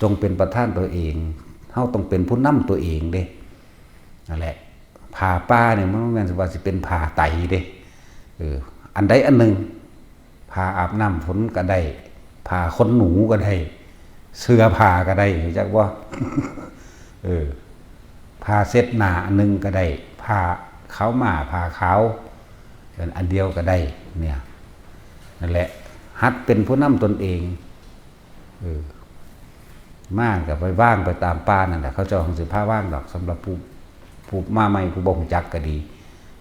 จงเป็นประธานตัวเอง เฮาต้องเป็นผู้นำตัวเองเด้ นั่นแหละ ผ้าป่าเนี่ยมันบ่แม่นว่าสิเป็นผ้าไตรเด้ เออ อันใดอันหนึ่ง ผ้าอาบน้ำฝนก็ได้ ผ้าขนหนูก็ได้ เสื้อผ้าก็ได้ รู้จักบ่ เออ ผ้าเช็ดหน้าอันหนึ่งก็ได้ ผ้าขาวม้า ผ้าขาว อันเดียวก็ได้ เนี่ย นั่นแหละ หัดเป็นผู้นำตนเอง เออ มาก็ไปวางไปตามป่านั่นแหละ เขาเจ้าของสิพาวางดอก สำหรับผู้ ผู้มาใหม่ ผู้บ่ฮู้จักก็ดี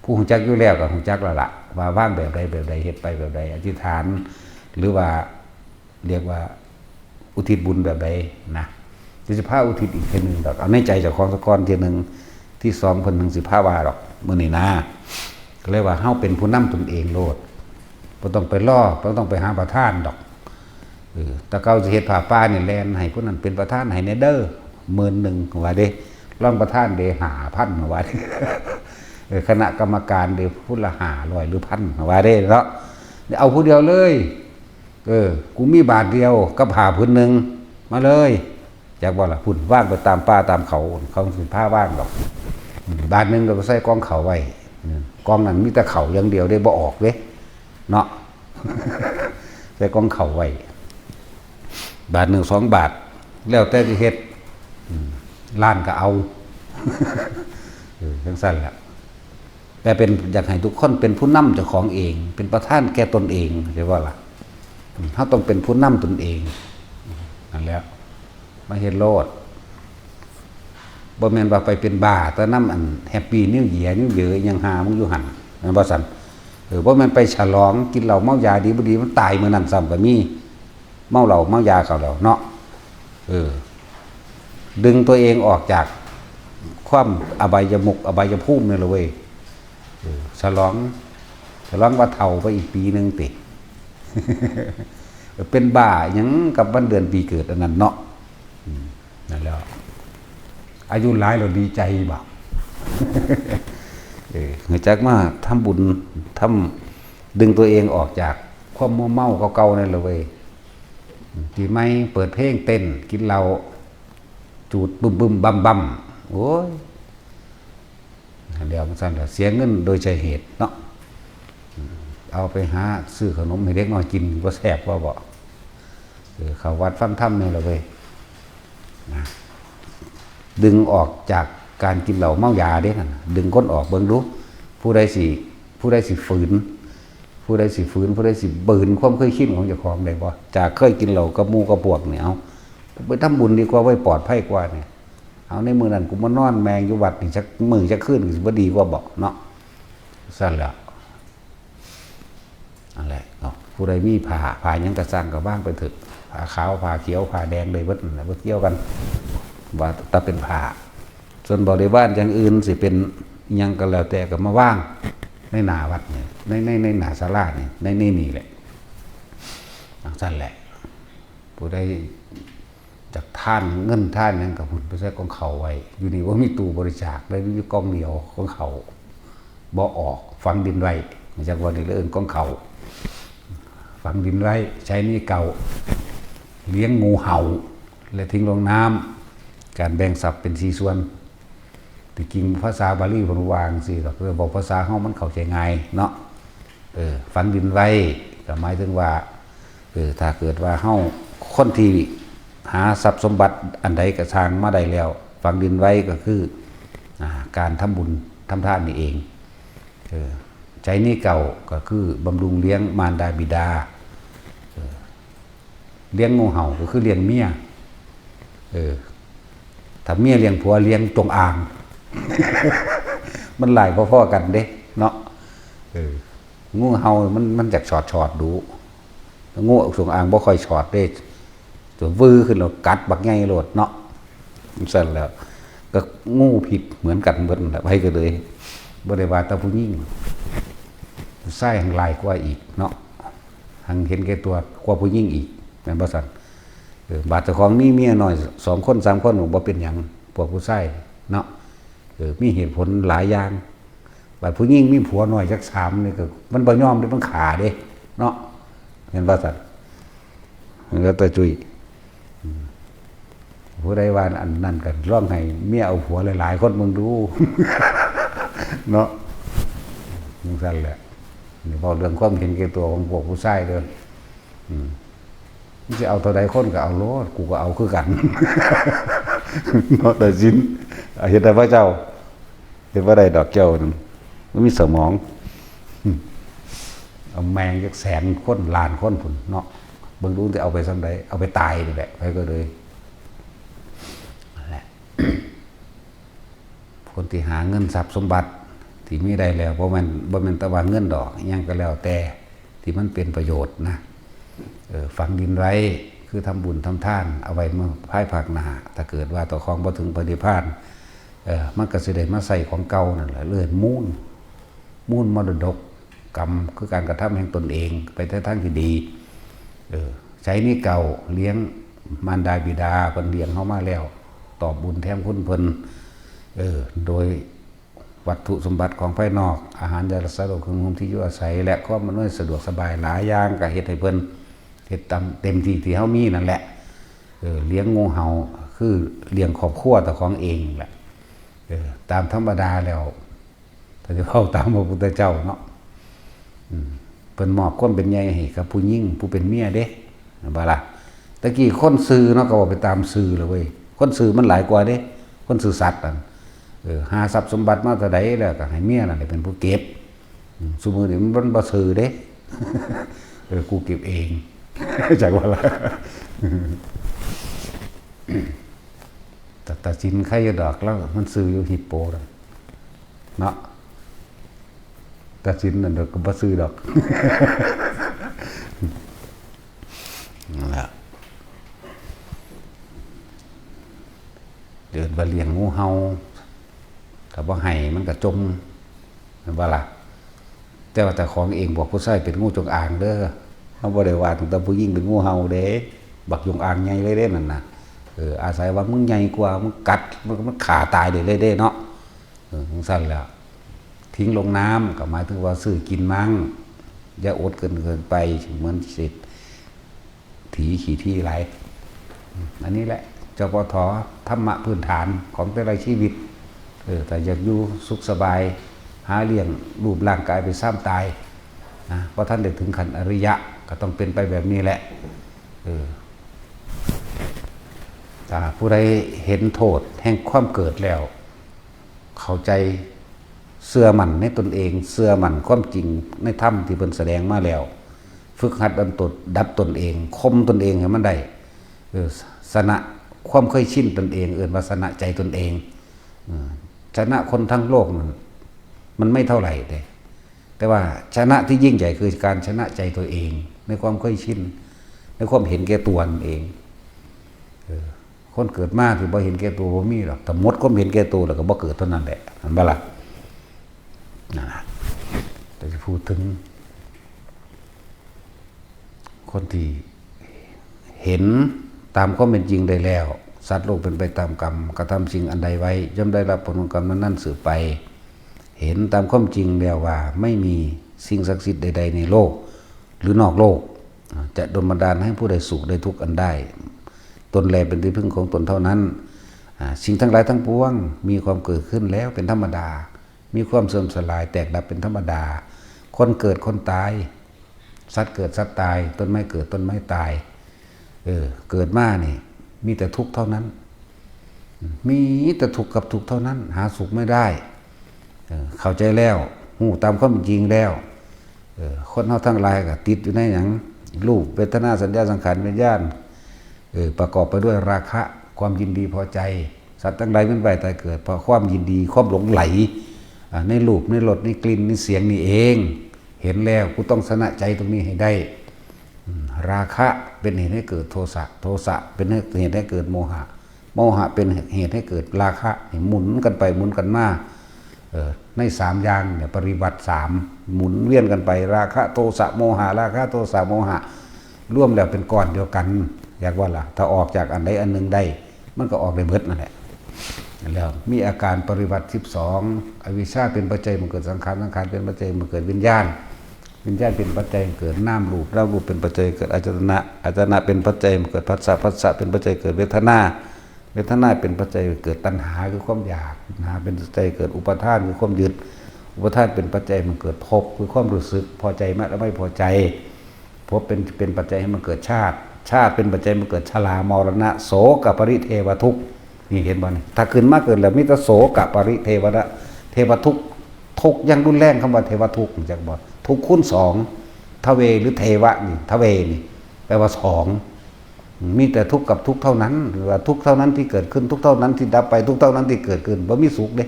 ผู้ฮู้จักอยู่แล้วก็ฮู้จักแล้วล่ะ ว่าวางแบบใดแบบใด เฮ็ดไปแบบใด อธิษฐาน หรือว่า เรียกว่าอุทิศบุญแบบใดนะ เดี๋ยวสิพาอุทิศอีกเทื่อหนึ่งดอก เอาในใจเจ้าของซะก่อนเทื่อหนึ่ง ที่สองเพิ่นถึงสิพาว่าดอก มื้อนี้นะ ก็เลยว่าเฮาเป็นผู้นำตนเองโลด บ่ต้องไปรอ บ่ต้องไปหาประธานดอก เออ แต่เก่าสิเฮ็ดผ้าป่านี่แล่นให้ผู้นั้นเป็นประธานให้แหน่เด้อ หมื่นหนึ่ง ว่าเด้ รองประธานเด้ ห้าพัน ว่าเด้ เออ คณะกรรมการเด้ ผู้ละห้าร้อยหรือพัน ว่าเด้เนาะ เอาผู้เดียวเลย เออ กูมีบาทเดียวกับผ้าผืนหนึ่ง มาเลย จักบ่ล่ะ พุ่นวางไปตามป่าตามเขา เขาสิพาวางดอก อืม บาทหนึ่งก็ไปใส่กองข้าวไว้ อืม กองนั้นมีแต่ข้าวอย่างเดียวเด้ บ่ออกเด้ เนาะ ใส่กองข้าวไว้ บาทหนึ่งสองบาท แล้วแต่สิเฮ็ด อืม ล้านก็เอา เออ จังซั่นล่ะ แต่เป็น อยากให้ทุกคนเป็นผู้นำเจ้าของเอง เป็นประธานแก่ตนเอง เข้าใจบ่ล่ะ อืม เฮาต้องเป็นผู้นำตนเอง นั่นแหละ มาเฮ็ดโลด บ่แม่นว่าไปเป็นบ้าแต่นำอัน Happy New Year New Year อิหยังหามึงอยู่หั่น แม่นบ่ซั่น เออ บ่แม่นไปฉลองกินเหล้าเมายาดีบ่ดี มันตายมื้อนั้นซ้ำก็มี เมาเหล้าเมายาเข้าแล้วเนาะ เออ ดึงตัวเองออกจากความอบายมุข อบายภูมินี่แหละเว้ย เออ ฉลอง ฉลองว่าเฒ่าไปอีกปีหนึ่งติ เป็นบ้าหยังกับวันเดือนปีเกิดอันนั้นเนาะ อืม นั่นแหละ อายุหลายแล้วดีใจบ่ เออ รู้จักมาทำบุญ ทำ ดึงตัวเองออกจากความมัวเมาเก่าๆนั่นแหละเว้ย ปีใหม่เปิดเพลงเต้น กินเหล้า จูดบึ้มๆบั้มๆ โอ้ย เดี๋ยวมันซั่นล่ะ เสียเงินโดยใช่เหตุเนาะ เอาไปหาซื้อขนมให้เด็กน้อยกิน บ่แซ่บกว่าบ่ เออ เข้าวัดฟังธรรมนี่ล่ะเว้ย นะ ดึงออกจากการกินเหล้าเมายาเด้นั่นน่ะ ดึงคนออกเบิ่งดู ผู้ใดสิ ผู้ใดสิฝืน ผู้ใดสิฝืน ผู้ใดสิบืนความเคยชินของเจ้าของได้บ่ จากเคยกินเหล้ากับหมู่กับพวกนี่ เอา ไปทำบุญดีกว่าเว้ย ปลอดภัยกว่านี่ เอา ในมื้อนั้นกูมานอนแม่งอยู่วัดนี่จักมื้อจักคืน สิบ่ดีกว่าบ่เนาะ ซั่นแหละ นั่นแหละเนาะ ผู้ใดมีผ้า ผ้าหยังกะซังกะวางไปเถอะ ผ้าขาว ผ้าเขียว ผ้าแดง ได้เบิดนั่นแหละ บ่เกี่ยวกัน ว่าแต่เป็นผ้า ส่วนบริวารอย่างอื่นสิเป็นหยังก็แล้วแต่ก็มาวางในหน้าวัดนี่ ใน ใน ในหน้าศาลานี่ ใน ในนี่แหละ จั่งซั่นแหละ ผู้ใดอยากทานเงินทานหยังก็พุ้นไปใส่กองข้าวไว้ อยู่นี่บ่มีตู้บริจาคเลย มีอยู่กองเดียว กองข้าว บ่ออก ฝังดินไว้ จั่งว่านี่เลยเอิ้นกองข้าว ฝังดินไว้ ใช้หนี้เก่า เลี้ยงงูเห่า และทิ้งลงน้ำ การแบ่งทรัพย์เป็นสี่ส่วน ที่จริงภาษาบาลีเพิ่นว่าจั่งซี้ดอก แต่บอกภาษาเฮามันเข้าใจง่ายเนาะ เออ ฝังดินไว้ ก็หมายถึงว่า เออ ถ้าเกิดว่าเฮา คนที่หาทรัพย์สมบัติอันใดก็ซ่างมาได้แล้ว ฝังดินไว้ก็คือ อ่า การทำบุญทำทานนี่เอง เออ ใช้หนี้เก่าก็คือบำรุงเลี้ยงมารดาบิดา เออ เลี้ยงงูเห่าก็คือเลี้ยงเมีย เออ ถ้าเมียเลี้ยงผัวเลี้ยงจงอาง มันหลายพอๆกันเด้ เนาะ เออ งูเห่ามัน มันอยากฉอดฉอดดู งูจงอางบ่ค่อยฉอดเด้ ตัววื้อขึ้นแล้วกัดบักใหญ่โลดเนาะ ซั่นแหล้ว ก็งูพิษเหมือนกันเบิดนั่นแหละ ไผก็เลย บ่ได้ว่าแต่ผู้หญิง ผู้ชายแฮ่งหลายกว่าอีกเนาะ แฮ่งเห็นแก่ตัวกว่าผู้หญิงอีก แม่นบ่ซั่น เออ บาดเจ้าของมีเมียน้อยสองคนสามคนบ่เป็นหยัง พวกผู้ชายเนาะ เออ มีเหตุผลหลายอย่าง บาดผู้หญิงมีผัวน้อยจักสามนี่ก็ มันบ่ยอมเด้ มันฆ่าเด้ เนาะ แม่นบ่ซั่น มันก็ตะจุย อืม ผู้ใดว่าอันนั้นก็ลองให้เมียเอาผัวหลายๆคนเบิ่งดู เนาะ จั่งซั่นแหละ นี่เว้าเรื่องความเห็นแก่ตัวของพวกผู้ชายเด้อ อืม มึงสิเอาเท่าใดคนก็เอาโลด กูก็เอาคือกัน เนาะ แต่สิน เฮ็ดได้บ่เจ้า เฮ็ดบ่ได้ดอกเจ้านั่น มันมีสมอง เอาแม่งจักแสนคน ล้านคนพุ้นเนาะ เบิ่งดูสิเอาไปส่ำใด เอาไปตายนี่แหละ ไผก็เลย นั่นแหละ คนที่หาเงินทรัพย์สมบัติที่มีได้แล้ว บ่แม่น บ่แม่นแต่ว่าเงินดอก อิหยังก็แล้วแต่ที่มันเป็นประโยชน์นะ เออ ฝังดินไว้ คือทำบุญทำทาน เอาไว้เมื่อภายภาคหน้า ถ้าเกิดว่าเจ้าของบ่ถึงพระนิพพาน เออ มันก็สิได้มาใช้ของเก่านั่นแหละ เอิ้นมูล มูลมรดกกรรม คือการกระทำแห่งตนเอง ไปในทางที่ดี เออ ใช้หนี้เก่า เลี้ยงมารดาบิดา เพิ่นเลี้ยงเฮามาแล้ว ตอบบุญแทนคุณเพิ่น เออ โดยวัตถุสมบัติของภายนอก อาหารยารักษาโรค เครื่องนุ่งห่มที่อยู่อาศัย และความอำนวยสะดวกสบายหลายอย่าง ก็เฮ็ดให้เพิ่น เฮ็ดตามเต็มที่ที่เฮามีนั่นแหละ เออ เลี้ยงงูเห่า คือเลี้ยงครอบครัวเจ้าของเองแหละ เออ ตามธรรมดาแล้ว ถ้าสิเว้าตามพระพุทธเจ้าเนาะ อืม เพิ่นมอบความเป็นใหญ่ให้กับผู้หญิงผู้เป็นเมียเด้ แม่นบ่ล่ะ แต่กี้คนซื่อเนาะ ก็เว้าไปตามซื่อล่ะเว้ย คนซื่อมันหลายกว่าเด้ คนซื่อสัตย์นั่น เออ หาทรัพย์สมบัติมาเท่าใดแล้วก็ให้เมียนั่นแหละเป็นผู้เก็บ อืม ซุมื้อนี้มันบ่ซื่อเด้ เออ กูเก็บเอง จักว่าล่ะ แต่ตาสินใครอยู่ดอก แล้วมันซื่ออยู่ ฮิปโปน่ะ เนาะ ตาสินนั่นดอกก็บ่ซื่อดอก นั่นแหละ เอิ้นว่าเลี้ยงงูเห่า ถ้าบ่ให้มันก็จ่ม แม่นบ่ล่ะ แต่ว่าเจ้าของเอง พวกผู้ชายเป็นงูจงอางเด้อ เฮาบ่ได้ว่าตั้งแต่ผู้หญิงเป็นงูเห่าเด้ บักจงอางใหญ่เลยเด้นั่นน่ะ เออ อาศัยว่ามึงใหญ่กว่า มึงกัด มัน มันฆ่าตายได้เลยเด้เนาะ เออ จั่งซั้นแหละ ทิ้งลงน้ำก็หมายถึงว่าซื้อกินมั่ง อย่าอดเกินเกินไป เหมือนเศรษฐีขี้ที่ไหล อันนี้แหละ จปท ธรรมะพื้นฐานของแต่ละชีวิต เออ ถ้าอยากอยู่สุขสบาย หาเลี้ยงรูปร่างกายไปซ้ำตายนะ เพราะท่านได้ถึงขั้นอริยะ ก็ต้องเป็นไปแบบนี้แหละ เออ ถ้าผู้ใดเห็นโทษแห่งความเกิดแล้ว เข้าใจ เชื่อมั่นในตนเอง เชื่อมั่นความจริงในธรรมที่เพิ่นแสดงมาแล้ว ฝึกหัดดับตน ดับตนเอง ข่มตนเองให้มันได้ เออ ชนะความเคยชินตนเอง เอิ้นว่าชนะใจตนเอง เออ ชนะคนทั้งโลกนั่น มันไม่เท่าไหร่เด้ แต่ว่าชนะที่ยิ่งใหญ่คือการชนะใจตัวเอง ในความเคยชิน ในความเห็นแก่ตัวนั่นเอง เออ คนเกิดมาที่บ่เห็นแก่ตัวบ่มีหรอก แต่หมดความเห็นแก่ตัวแล้วก็บ่เกิดเท่านั้นแหละ เห็นบ่ล่ะ นั่นล่ะ แต่จะพูดถึง คนที่เห็นตามความเป็นจริงได้แล้ว สัตว์โลกเป็นไปตามกรรม กระทำสิ่งอันใดไว้ ย่อมได้รับผลของกรรมนั้นๆสืบไป เห็นตามความจริงแล้วว่าไม่มีสิ่งศักดิ์สิทธิ์ใดๆในโลก หรือนอกโลก จะดลบันดาลให้ผู้ใดสุขได้ทุกข์อันได้ ตนแลเป็นที่พึ่งของตนเท่านั้น อ่า สิ่งทั้งหลายทั้งปวงมีความเกิดขึ้นแล้วเป็นธรรมดา มีความเสื่อมสลายแตกดับเป็นธรรมดา คนเกิดคนตาย สัตว์เกิดสัตว์ตาย ต้นไม้เกิดต้นไม้ตาย เออ เกิดมานี่ มีแต่ทุกข์เท่านั้น มีแต่ทุกข์กับทุกข์เท่านั้น หาสุขไม่ได้ เออ เข้าใจแล้ว ฮู้ตามความจริงแล้ว เออ คนเฮาทั้งหลายก็ติดอยู่ในหยัง รูป เวทนา สัญญา สังขาร วิญญาณ เออ ประกอบไปด้วยราคะ ความยินดีพอใจ สัตว์ทั้งหลายเวียนว่ายตายเกิด เพราะความยินดี ความหลงใหล อ่า ในรูป ในรส ในกลิ่น ในเสียงนี่เอง เห็นแล้ว กูต้องชนะใจตรงนี้ให้ได้ อืม ราคะเป็นเหตุให้เกิดโทสะ โทสะเป็นเหตุให้เกิดโมหะ โมหะเป็นเหตุให้เกิดราคะ นี่หมุนกันไปหมุนกันมา เอ่อ ในสามอย่างเนี่ย ปริวัติสาม หมุนเวียนกันไป ราคะ โทสะ โมหะ ราคะ โทสะ โมหะ รวมแล้วเป็นก้อนเดียวกัน อยากว่าล่ะ ถ้าออกจากอันใดอันหนึ่งได้ มันก็ออกได้เบิดนั่นแหละ แล้วมีอาการปริวัติสิบสอง อวิชชาเป็นปัจจัยมันเกิดสังขาร สังขารเป็นปัจจัยมันเกิดวิญญาณ วิญญาณเป็นปัจจัยเกิดนามรูป นามรูปเป็นปัจจัยเกิดอายตนะ อายตนะเป็นปัจจัยเกิดผัสสะ ผัสสะเป็นปัจจัยเกิดเวทนา เวทนาเป็นปัจจัยเกิดตัณหาคือความอยาก ตัณหาเป็นปัจจัยเกิดอุปาทานคือความยึด อุปาทานเป็นปัจจัยมันเกิดภพคือความรู้สึกพอใจและไม่พอใจ ภพเป็น เป็นปัจจัยให้มันเกิดชาติ ชาติเป็นปัจจัยมันเกิดชรามรณะโสกปริเทวทุกข์ นี่เห็นบ่นี่ ถ้าขึ้นมาเกิดแล้วมีแต่โสกปริเทวะ เทวทุกข์ ทุกข์อย่างรุนแรง คำว่าเทวทุกข์ จักบ่ ทุกข์คูณสอง ทเวหรือเทวะนี่ ทเวนี่ แปลว่าสอง มีแต่ทุกข์กับทุกข์เท่านั้น หรือว่าทุกข์เท่านั้นที่เกิดขึ้น ทุกข์เท่านั้นที่ดับไป ทุกข์เท่านั้นที่เกิดขึ้น บ่มีสุขเด้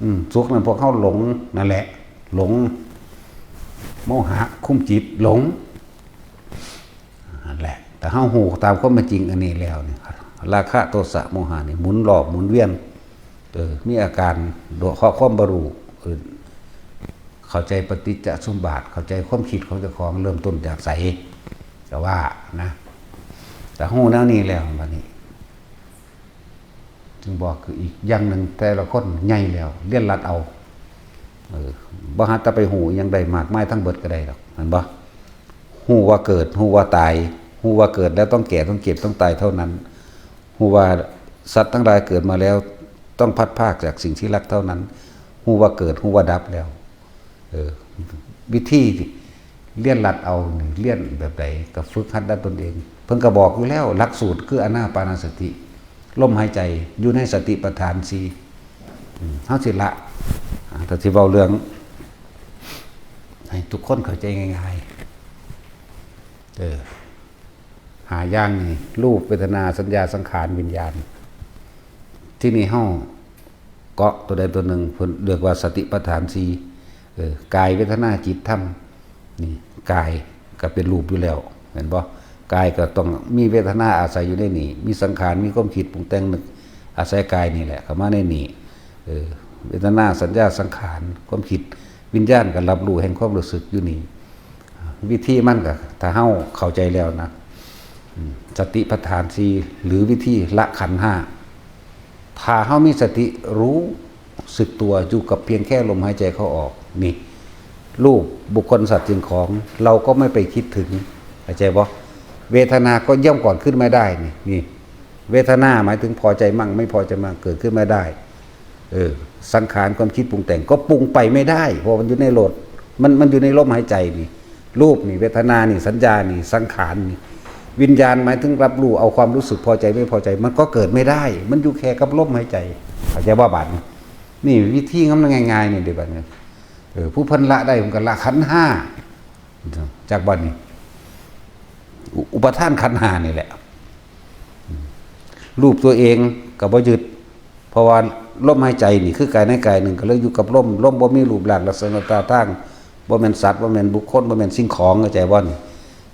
อืม สุขนั้นพวกเฮาหลงนั่นแหละ หลง โมหะคุมจิต หลง นั่นแหละ แต่เฮาฮู้ตามความเป็นจริงอันนี้แล้วเนี่ย ราคะ โทสะ โมหะนี่หมุนรอบหมุนเวียน เออ มีอาการโดยเพราะความบ่รู้ เออ เข้าใจปฏิจจสมบัติ เข้าใจความคิดของเจ้าของ เริ่มต้นจากไส ก็ว่านะ แต่ฮู้แนวนี้แล้วบัดนี้ จึงบอกคืออีกอย่างหนึ่ง แต่ละคนใหญ่แล้ว เรียนรัดเอา เออ บ่หาแต่ไปฮู้อิหยังได้มากมายทั้งเบิดก็ได้ดอก แม่นบ่ ฮู้ว่าเกิด ฮู้ว่าตาย ฮู้ว่าเกิดแล้วต้องแก่ ต้องเจ็บ ต้องตายเท่านั้น ฮู้ว่าสัตว์ทั้งหลายเกิดมาแล้ว ต้องพลัดพรากจากสิ่งที่รักเท่านั้น ฮู้ว่าเกิด ฮู้ว่าดับแล้ว เออ วิธีเรียนรัดเอานี่ เรียนแบบใด ก็ฝึกหัดดัดตนเอง เพิ่นก็บอกอยู่แล้ว หลักสูตรคืออานาปานสติ ลมหายใจ อยู่ในสติปัฏฐานสี่ อืม เฮาสิละ อ่า ถ้าสิเว้าเรื่อง ให้ทุกคนเข้าใจง่ายๆ เออ ห้าอย่างนี่ รูป เวทนา สัญญา สังขาร วิญญาณ ที่นี่เฮาเกาะตัวใดตัวหนึ่ง เพิ่นเรียกว่าสติปัฏฐานสี่ เออ กาย เวทนา จิต ธรรม นี่ กายก็เป็นรูปอยู่แล้ว แม่นบ่ กายก็ต้องมีเวทนาอาศัยอยู่ในนี่ มีสังขาร มีความคิดปรุงแต่งนึก อาศัยกายนี่แหละ เข้ามาในนี่ เออ เวทนา สัญญา สังขาร ความคิด วิญญาณก็รับรู้แห่งความรู้สึกอยู่นี่ วิธีมันก็ ถ้าเฮาเข้าใจแล้วนะ สติปัฏฐานสี่ หรือวิธีละขันธ์ห้า ถ้าเฮามีสติรู้สึกตัวอยู่กับเพียงแค่ลมหายใจเข้าออก นี่ รูป บุคคล สัตว์ สิ่งของ เราก็ไม่ไปคิดถึง เข้าใจบ่ เวทนาก็ย่อมก่อนขึ้นมาได้ นี่ นี่ เวทนาหมายถึงพอใจมั่งไม่พอใจมั่งเกิดขึ้นมาได้ เออ สังขารความคิดปรุงแต่งก็ปรุงไปไม่ได้ เพราะมันอยู่ในโลด มัน มันอยู่ในลมหายใจนี่ รูปนี่ เวทนานี่ สัญญานี่ สังขารนี่ วิญญาณหมายถึงรับรู้เอาความรู้สึกพอใจไม่พอใจ มันก็เกิดไม่ได้ มันอยู่แค่กับลมหายใจ เข้าใจบ่บาดนี้ นี่วิธีมันง่ายๆ นี่เด้บาดนี้ เออ ผู้เพิ่นละได้เพิ่นก็ละขันธ์ห้า จากบาดนี้ อุ- อุปาทานขันธ์ห้านี่แหละ รูปตัวเองก็บ่ยึด เพราะว่าลมหายใจนี่คือกายในกายหนึ่ง ก็เลยอยู่กับลม ลมบ่มีรูปร่างลักษณะท่าทาง บ่แม่นสัตว์ บ่แม่นบุคคล บ่แม่นสิ่งของ เข้าใจบ่นี่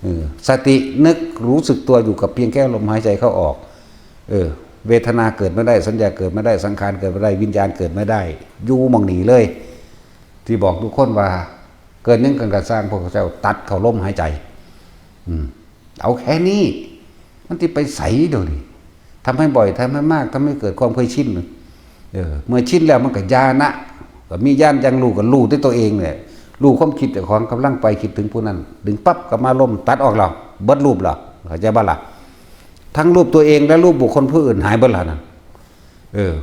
เออ สตินึกรู้สึกตัวอยู่กับเพียงแค่ลมหายใจเข้าออก เออ เวทนาเกิดไม่ได้ สัญญาเกิดไม่ได้ สังขารเกิดไม่ได้ วิญญาณเกิดไม่ได้ อยู่หม่องนี้เลย ที่บอกทุกคนว่า เกิดหยังกันกะซ่าง พวกเจ้าตัดเข้าลมหายใจ อืม เอาแค่นี้ มันสิไปไสเดี๋ยวนี้ ทำให้บ่อย ทำให้มาก ทำให้เกิดความเคยชิน เออ เมื่อชินแล้วมันก็ญาณะ ก็มีญาณอย่างรู้ ก็รู้ด้วยตัวเองเนี่ย รู้ความคิดเจ้าของกำลังไปคิดถึงผู้นั้น ดึงปั๊บก็มาลมตัดออกแล้ว เบิดรูปแล้ว เข้าใจบ่ล่ะ ทั้งรูปตัวเองและรูปบุคคลผู้อื่นหายเบิดแล้วนั่น เออ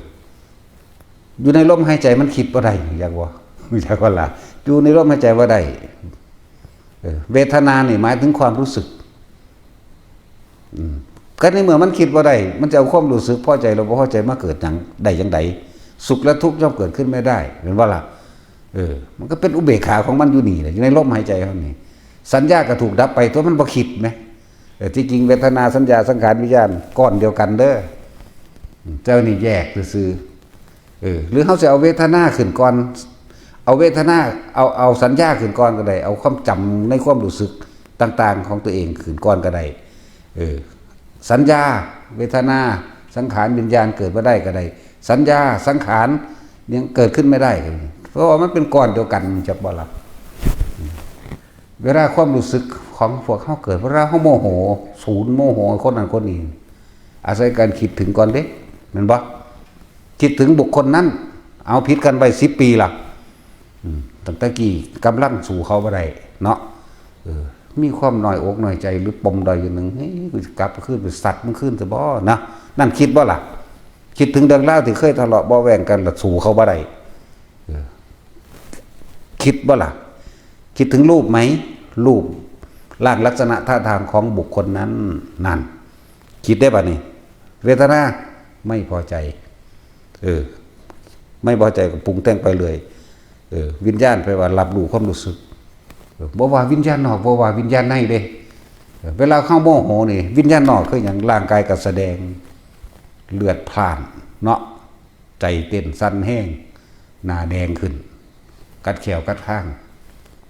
อยู่ในลมหายใจมันคิดบ่ได้ อยากว่า อยากว่าล่ะ อยู่ในลมหายใจบ่ได้ เออ เวทนานี่หมายถึงความรู้สึก อืม ก็ในเมื่อมันคิดบ่ได้ มันจะเอาความรู้สึกพอใจหรือบ่พอใจมาเกิดหยังได้จังใด สุขและทุกข์ย่อมเกิดขึ้นไม่ได้ แม่นบ่ล่ะ เออ มันก็เป็นอุเบกขาของมันอยู่นี่แหละ อยู่ในลมหายใจเฮานี่ สัญญาก็ถูกดับไป ตัวมันบ่คิดแหม เออ ที่จริงเวทนา สัญญา สังขาร วิญญาณ ก้อนเดียวกันเด้อ เจ้านี่แยกซื่อๆ เออ หรือเฮาสิเอาเวทนาขึ้นก่อน เอาเวทนา เอา เอาสัญญาขึ้นก่อนก็ได้ เอาความจำในความรู้สึกต่างๆ ของตัวเองขึ้นก่อนก็ได้ เออ สัญญา เวทนา สังขาร วิญญาณเกิดมาได้ก็ได้ สัญญา สังขารยังเกิดขึ้นไม่ได้ก็มี เพราะว่ามันเป็นก้อนเดียวกัน จักบ่ล่ะ เวลาความรู้สึกของพวกเฮาเกิด เวลาเฮาโมโห ศูนย์โมโหคนนั้นคนนี้ อาศัยการคิดถึงก่อนเด้ แม่นบ่ คิดถึงบุคคลนั้น เอาผิดกันไปสิบปีล่ะ อืม ตั้งแต่กี้กำลังสู้เขาบ่ได้เนาะ เออ มีความน้อยอกน้อยใจหรือปมด้อยอยู่หนึ่ง เฮ้ย กูจะกลับคืนไปสัตว์มันคืนซะบ่นะ นั่นคิดบ่ล่ะ คิดถึงเรื่องราวที่เคยทะเลาะเบาะแว้งกัน แล้วสู้เขาบ่ได้ เออ คิดบ่ล่ะ คิดถึงรูปไหม รูปร่างลักษณะท่าทางของบุคคลนั้น นั่น คิดได้ปะนี่ เวทนา ไม่พอใจ เออ ไม่พอใจก็ปรุงแต่งไปเลย เออ วิญญาณแปลว่ารับรู้ความรู้สึก เออ บ่ว่าวิญญาณนอก บ่ว่าวิญญาณในเด้ เออ เวลาเข้าโมโหนี่ วิญญาณนอกคือหยัง ร่างกายก็แสดง เลือดพล่านเนาะ ใจเต้นสั่นแฮง หน้าแดงขึ้น กัดแข้วกัดคาง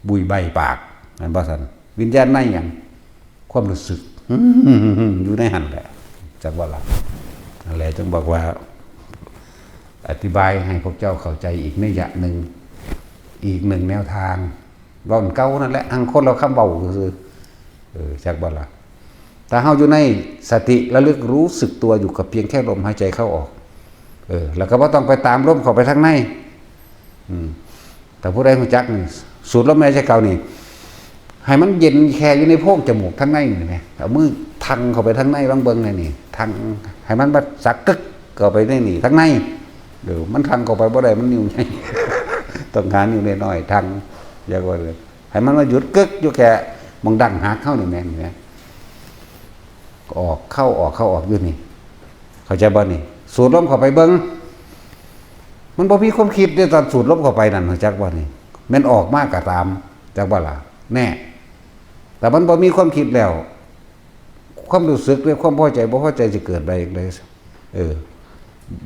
บุยใบปาก แม่นบ่ซั่น วิญญาณในหยัง ความรู้สึก อยู่ในหั่นแหละ จักว่าล่ะ นั่นแหละจึงบอกว่า อธิบายให้พวกเจ้าเข้าใจอีกนัยยะหนึ่ง อีกหนึ่งแนวทาง เว้าอันเก่านั่นแหละ อังคนละคำเว้าซื่อๆ เออ จักบ่ล่ะ ถ้าเฮาอยู่ในสติระลึกรู้สึกตัวอยู่กับเพียงแค่ลมหายใจเข้าออก เออ แล้วก็บ่ต้องไปตามลมเข้าไปทางใน อืม แต่ผู้ใดรู้จักนี่ สูดลมหายใจเข้านี่ ให้มันเย็นแค่อยู่ในโพรงจมูกทางในนี่แหม เอามือทังเข้าไปทางใน ลองเบิ่งในนี่ ทัง ให้มันมาสักกึกเข้าไปในนี่ ทางใน เดี๋ยวมันทังเข้าไปบ่ได้ มันนิ้วใหญ่ ต้องหานิ้วน้อยๆ ทัง อยากว่าเลย ให้มันมาหยุดกึกอยู่แค่หม่องดั้งหักเฮานี่แหม นี่แหม ออกเข้าออกเข้าออกอยู่นี่ เข้าใจบ่นี่ สูดลมเข้าไปเบิ่ง มันบ่มีความคิดเด้ ตอนสูดลมเข้าไปนั่น รู้จักบ่นี่ แม่นออกมาก็ตาม จักบ่ล่ะ แน่ แต่มันบ่มีความคิดแล้ว ความรู้สึกหรือความพอใจบ่พอใจสิเกิดได้จั่งใด เออ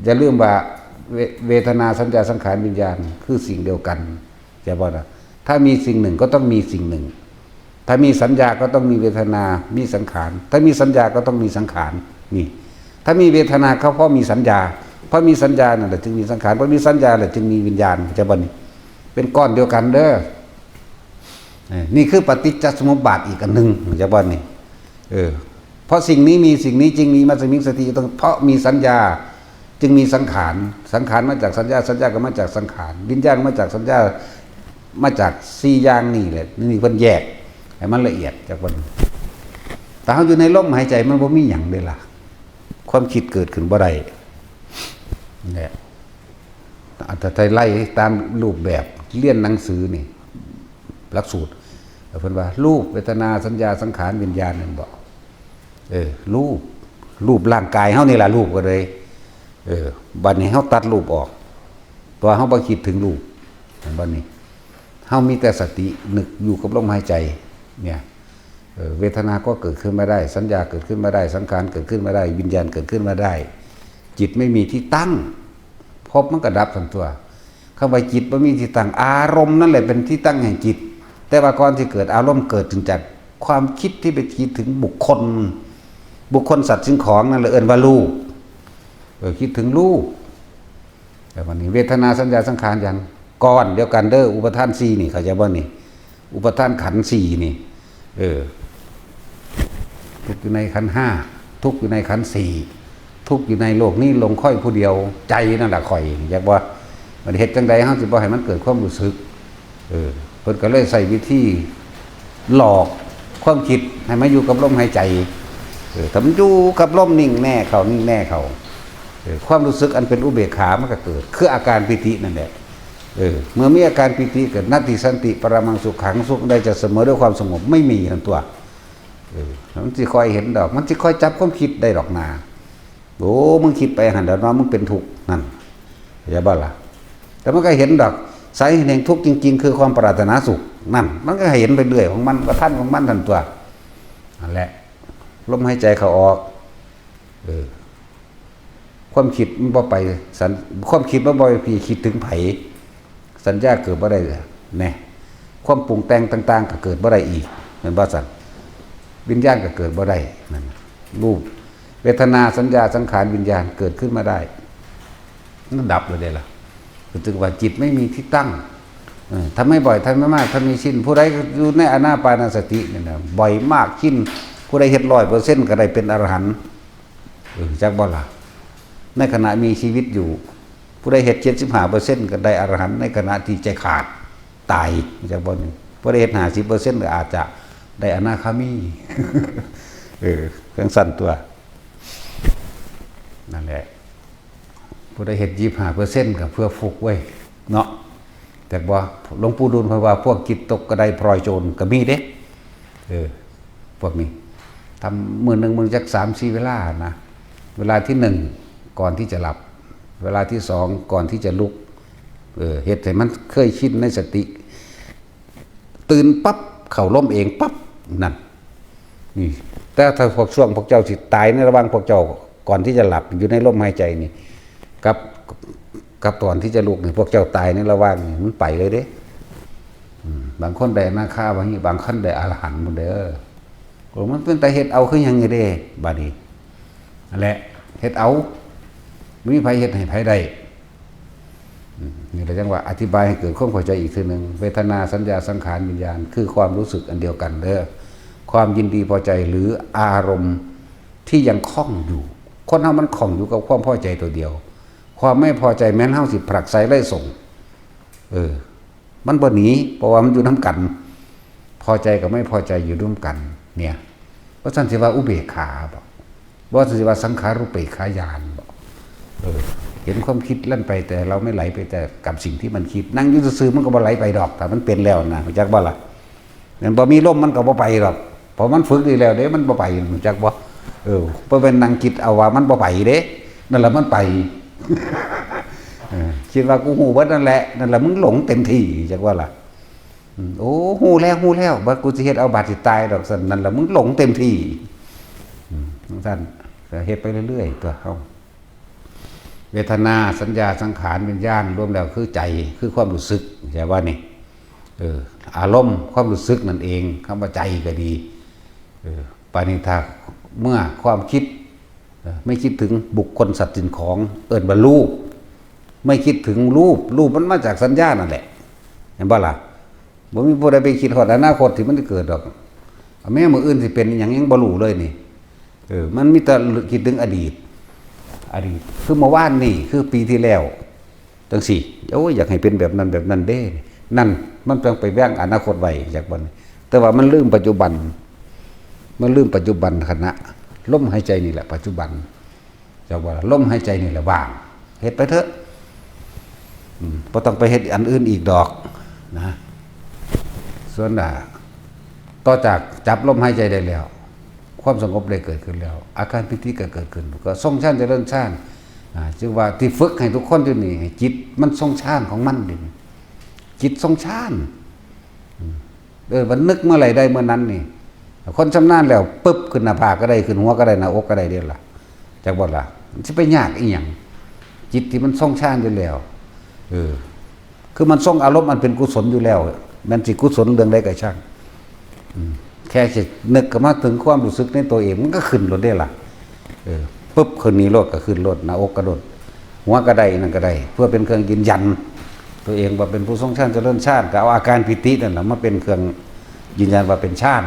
อย่าลืมว่า เว- เวทนา สัญญา สังขาร วิญญาณ คือสิ่งเดียวกัน ใช่บ่ล่ะ ถ้ามีสิ่งหนึ่งก็ต้องมีสิ่งหนึ่ง ถ้ามีสัญญาก็ต้องมีเวทนา มีสังขาร ถ้ามีสัญญาก็ต้องมีสังขาร นี่ ถ้ามีเวทนาก็เพราะมีสัญญา เพราะมีสัญญานั่นแหละจึงมีสังขาร เพราะมีสัญญาแหละจึงมีวิญญาณ ใช่บ่นี่ เป็นก้อนเดียวกันเด้อ เออ นี่คือปฏิจจสมุปบาทอีกอันหนึ่ง ใช่บ่นี่ เออ เพราะสิ่งนี้มี สิ่งนี้จึงมี มัสมิงสติ ต้อง เพราะมีสัญญา จึงมีสังขาร สังขารมาจากสัญญา สัญญาก็มาจากสังขาร วิญญาณมาจากสัญญา มาจากสี่อย่างนี่แหละ นี่เพิ่นแยกให้มันละเอียดจากเพิ่น แต่เฮาอยู่ในลมหายใจมันบ่มีหยังเด้ล่ะ ความคิดเกิดขึ้นบ่ได้เนี่ย อันถ้าไล่ตามรูปแบบเรียนหนังสือนี่ หลักสูตร เพิ่นว่ารูป เวทนา สัญญา สังขาร วิญญาณนั่นบ่ เออ รูป รูปร่างกายเฮานี่ล่ะ รูปก็เลย เออ บัดนี้เฮาตัดรูปออก เพราะว่าเฮาบ่คิดถึงรูป บัดนี้ เฮามีแต่สตินึกอยู่กับลมหายใจ เนี่ย เออ เวทนาก็เกิดขึ้นมาได้ สัญญาเกิดขึ้นมาได้ สังขารเกิดขึ้นมาได้ วิญญาณเกิดขึ้นมาได้ จิตไม่มีที่ตั้ง ภพมันก็ดับซั่นตั๊ว คำว่าจิตบ่มีที่ตั้ง อารมณ์นั่นแหละเป็นที่ตั้งแห่งจิต แต่ว่าก่อนที่เกิด อารมณ์เกิดขึ้นจากความคิดที่ไปคิดถึงบุคคล บุคคลสัตว์สิ่งของนั่นแหละเอิ้นว่ารูป เออ คิดถึงรูป แต่วันนี้เวทนา สัญญา สังขาร วิญญาณ ก้อนเดียวกันเด้อ อุปาทานสี่นี่ เข้าใจบ่นี่ อุปาทานขันธ์สี่นี่ เออ ทุกข์อยู่ในขันธ์ห้า ทุกข์อยู่ในขันธ์สี่ ทุกข์อยู่ในโลกนี้ หลงข้อยผู้เดียว ใจนั่นล่ะข้อย จักบ่ มันเฮ็ดจั่งใดเฮาสิบ่ให้มันเกิดความรู้สึก เออ เพิ่นก็เลยใช้วิธีหลอกความคิดให้มาอยู่กับลมหายใจ เออ ถ้ามันอยู่กับลมนิ่งแน่เข้า นิ่งแน่เข้า เออ ความรู้สึกอันเป็นอุเบกขามันก็เกิด คืออาการปีตินั่นแหละ เออ เมื่อมีอาการปีติเกิด นัตถิสันติปรมังสุขัง สุขใดจะเสมอด้วยความสงบ ไม่มีทั้งตัว เออ มันสิค่อยเห็นดอก มันสิค่อยจับความคิดได้ดอกนา โอ้ มึงคิดไปหั่นแล้วเนาะ มึงเป็นทุกข์นั่น เข้าใจบ่ล่ะ แต่มันก็เห็นดอก สาเหตุแห่งทุกข์จริงๆ คือความปรารถนาสุข นั่น มันก็เห็นไปเรื่อยของมัน ว่าท่านของมันนั่นตัว นั่นแหละ ลมหายใจเข้าออก เออ ความคิดมันบ่ไปสัญ ความคิดมันบ่ไปคิดถึงไผ สัญญาเกิดบ่ได้แน่ ความปรุงแต่งต่างๆ ก็เกิดบ่ได้อีก แม่นบ่ซั่น วิญญาณก็เกิดบ่ได้ นั่นน่ะ รูป เวทนา สัญญา สังขาร วิญญาณ เกิดขึ้นมาได้ มันดับเลยเด้ล่ะ คือถึงว่าจิตไม่มีที่ตั้ง เออ ทำให้บ่อย ทำให้มาก ทำให้ชิน ผู้ใดอยู่ในอานาปานสติเนี่ยนะ บ่อยมาก ชิน ผู้ใดเฮ็ดร้อยเปอร์เซ็นต์ ก็ได้เป็นอรหันต์ เออ จักบ่ล่ะ ในขณะมีชีวิตอยู่ ผู้ใดเฮ็ดเจ็ดสิบห้าเปอร์เซ็นต์ ก็ได้อรหันต์ ในขณะที่ใจขาด ตาย จักบ่นี่ ผู้ใดเฮ็ดห้าสิบเปอร์เซ็นต์ ก็อาจจะได้อนาคามี เออ จั่งซั่นตั๊ว นั่นแหละ ผู้ใดเฮ็ดยี่สิบห้าเปอร์เซ็นต์ ก็เพื่อฟุกเว้ย เนาะ แต่ว่าหลวงปู่ดูลเพิ่นว่า พวกจิตตกกระไดพลอยโจรก็มีเด้ เออ พวกนี้ ทำมื้อหนึ่ง มื้อจักสามสี่เวลานะ เวลาที่หนึ่ง ก่อนที่จะหลับ เวลาที่สอง ก่อนที่จะลุก เออ เฮ็ดให้มันเคยชินในสติ ตื่นปั๊บ เข้าลมเองปั๊บ นั่น นี่ แต่ถ้าพวกช่วงพวกเจ้าสิตายในระหว่างพวกเจ้า ก่อนที่จะหลับอยู่ในลมหายใจนี่ กับ กับตอนที่จะลุกนี่ พวกเจ้าตายในระหว่างนี่ มันไปเลยเด้ อืม บางคนได้อนาคา บางที บางคนได้อรหันต์พุ้นเด้อ โอ้ มันเป็นตาเฮ็ดเอาคือหยังนี่เด้ บัดนี้ นั่นแหละ เฮ็ดเอา บ่มีไผเฮ็ดให้ไผได้ อืม นี่แหละจั่งว่าอธิบายให้เกิดความเข้าใจอีกเทื่อหนึ่ง เวทนา สัญญา สังขาร วิญญาณ คือความรู้สึกอันเดียวกันเด้อ ความยินดีพอใจหรืออารมณ์ที่ยังข้องอยู่ คนเฮามันข้องอยู่กับความพอใจตัวเดียว ความไม่พอใจแม้นเฮาสิผลักไสไล่ส่ง เออ มันบ่หนี เพราะว่ามันอยู่นำกัน พอใจกับไม่พอใจอยู่ร่วมกัน เนี่ย เพราะฉะนั้นสิว่าอุเบกขาบ่ บ่ซั่นสิว่าสังขารุปเปกขาญาณบ่ เออ เห็นความคิดแล่นไป แต่เราไม่ไหลไปแต่กับสิ่งที่มันคิด นั่งอยู่ซื่อๆ มันก็บ่ไหลไปดอก ถ้ามันเป็นแล้วนะ รู้จักบ่ล่ะ มันบ่มีลมมันก็บ่ไปดอก เพราะมันฝึกดีแล้วเด้ มันบ่ไป รู้จักบ่ เออ บ่แม่นนั่งคิดเอาว่ามันบ่ไปเด้ นั่นแหละมันไป เออ คิดว่ากูฮู้เบิดนั่นแหละ นั่นแหละมึงหลงเต็มที่ จักว่าล่ะ อืม โอ้ ฮู้แล้ว ฮู้แล้ว บัดกูสิเฮ็ดเอาบาดสิตายดอก ซั่น นั่นแหละมึงหลงเต็มที่ อืม จั่งซั่น ก็เฮ็ดไปเรื่อยๆ ตั๊วเฮา เวทนา สัญญา สังขาร วิญญาณ รวมแล้วคือใจ คือความรู้สึก เข้าใจว่านี่ เออ อารมณ์ ความรู้สึกนั่นเอง คำว่าใจก็ดี เออ ปานิธา เมื่อความคิด เออ ไม่คิดถึงบุคคลสัตว์สิ่งของ เอิ้นว่ารูป ไม่คิดถึงรูป รูปมันมาจากสัญญานั่นแหละ เห็นบ่ล่ะ บ่มีผู้ใดไปคิดฮอดอนาคตที่มันสิเกิดดอก แม้มื้ออื่นสิเป็นอิหยังยังบ่รู้เลยนี่ เออ มันมีแต่คิดถึงอดีต อดีต คือเมื่อวานนี่ คือปีที่แล้ว จังซี่ โอ้ย อยากให้เป็นแบบนั้นแบบนั้นเด้ นั่น มันต้องไปวางอนาคตไว้ อยากบ่น แต่ว่ามันลืมปัจจุบัน มันลืมปัจจุบันขณะ ลมหายใจนี่แหละปัจจุบัน จักว่าลมหายใจนี่แหละว่าง เฮ็ดไปเถอะ อืม บ่ต้องไปเฮ็ดอันอื่นอีกดอก นะ ส่วนน่ะ ต่อจากจับลมหายใจได้แล้ว ความสงบได้เกิดขึ้นแล้ว อาการปีติก็เกิดขึ้น ก็ทรงฌานเจริญฌาน อ่า จึงว่าที่ฝึกให้ทุกคนอยู่นี่ ให้จิตมันทรงฌานของมันเด้ จิตทรงฌาน อืม เออ มันนึกเมื่อไหร่ได้เมื่อนั้นนี่ คนชำนาญแล้ว ปึ๊บ ขึ้นหน้าผากก็ได้ ขึ้นหัวก็ได้ หน้าอกก็ได้เด้ล่ะ จักบ่ล่ะ มันสิไปยากอีหยัง จิตที่มันทรงฌานอยู่แล้ว เออ คือมันทรงอารมณ์อันเป็นกุศลอยู่แล้ว มันสิกุศลเรื่องใดก็ช่าง อืม แค่สินึกเข้ามาถึงความรู้สึกในตัวเอง มันก็ขึ้นโลดเด้ล่ะ เออ ปึ๊บ ขึ้นนี่โลด ก็ขึ้นโลด หน้าอกก็โลด หัวก็ได้ นั่นก็ได้ เพื่อเป็นเครื่องยืนยัน ตัวเองว่าเป็นผู้ทรงฌานเจริญฌาน ก็เอาอาการปีตินั่นแหละมาเป็นเครื่องยืนยันว่าเป็นฌาน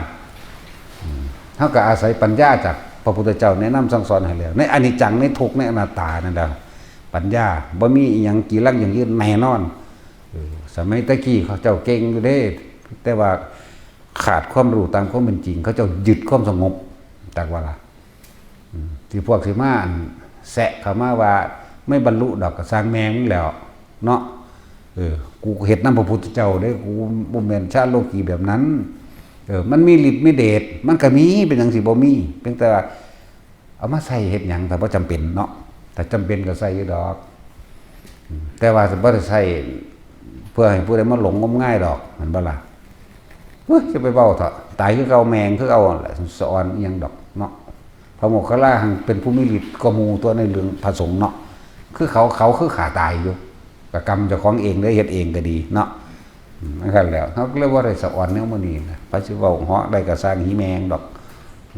อืม เฮาก็อาศัยปัญญาจากพระพุทธเจ้าแนะนำสั่งสอนให้แล้ว ในอนิจจัง ในทุกข์ ในอนัตตานั่นแหละ ปัญญา บ่มีอิหยังกีรังยั่งยืนแน่นอน เออ สมัยตะกี้เขาเจ้าเก่งอยู่เด้ แต่ว่าขาดความรู้ตามความเป็นจริง เขาเจ้ายึดความสงบ จักว่าล่ะ อืม ที่พวกสิมาอันแซะเข้ามาว่า ไม่บรรลุดอก ก็สร้างแม่มึงแล้ว เนาะ เออ กูเฮ็ดนำพระพุทธเจ้าเด้ กูบ่แม่นชาวโลกีแบบนั้น เออ มันมีฤทธิ์มีเดช มันก็มี เป็นหยังสิบ่มี เพียงแต่ว่า เอามาใช้เฮ็ดหยัง ถ้าบ่จำเป็นเนาะ ถ้าจำเป็นก็ใช้อยู่ดอก อืม แต่ว่าบ่ได้ใช้เพื่อให้ผู้ใดมาหลงงมงายดอก แม่นบ่ล่ะ เฮ้ย จะไปเว้าเถาะ ตายคือเก่า แม่งคือเก่าหั่นแหละ สะออนอิหยังดอกเนาะ พระโมคคัลลาหั้นเป็นผู้มีฤทธิ์กว่าหมู่ตั๊ว ในเรื่องพระสงฆ์เนาะ คือเขา เขาคือฆ่าตายอยู่ ก็กรรมเจ้าของเอง ได้เฮ็ดเองก็ดีเนาะ อืม นั่นแหละ เขาก็เลยบ่ได้สะออนแนวมื้อนี้นะ ไผสิเว้าเหาะได้ก็ซ่าง หีแม่งดอก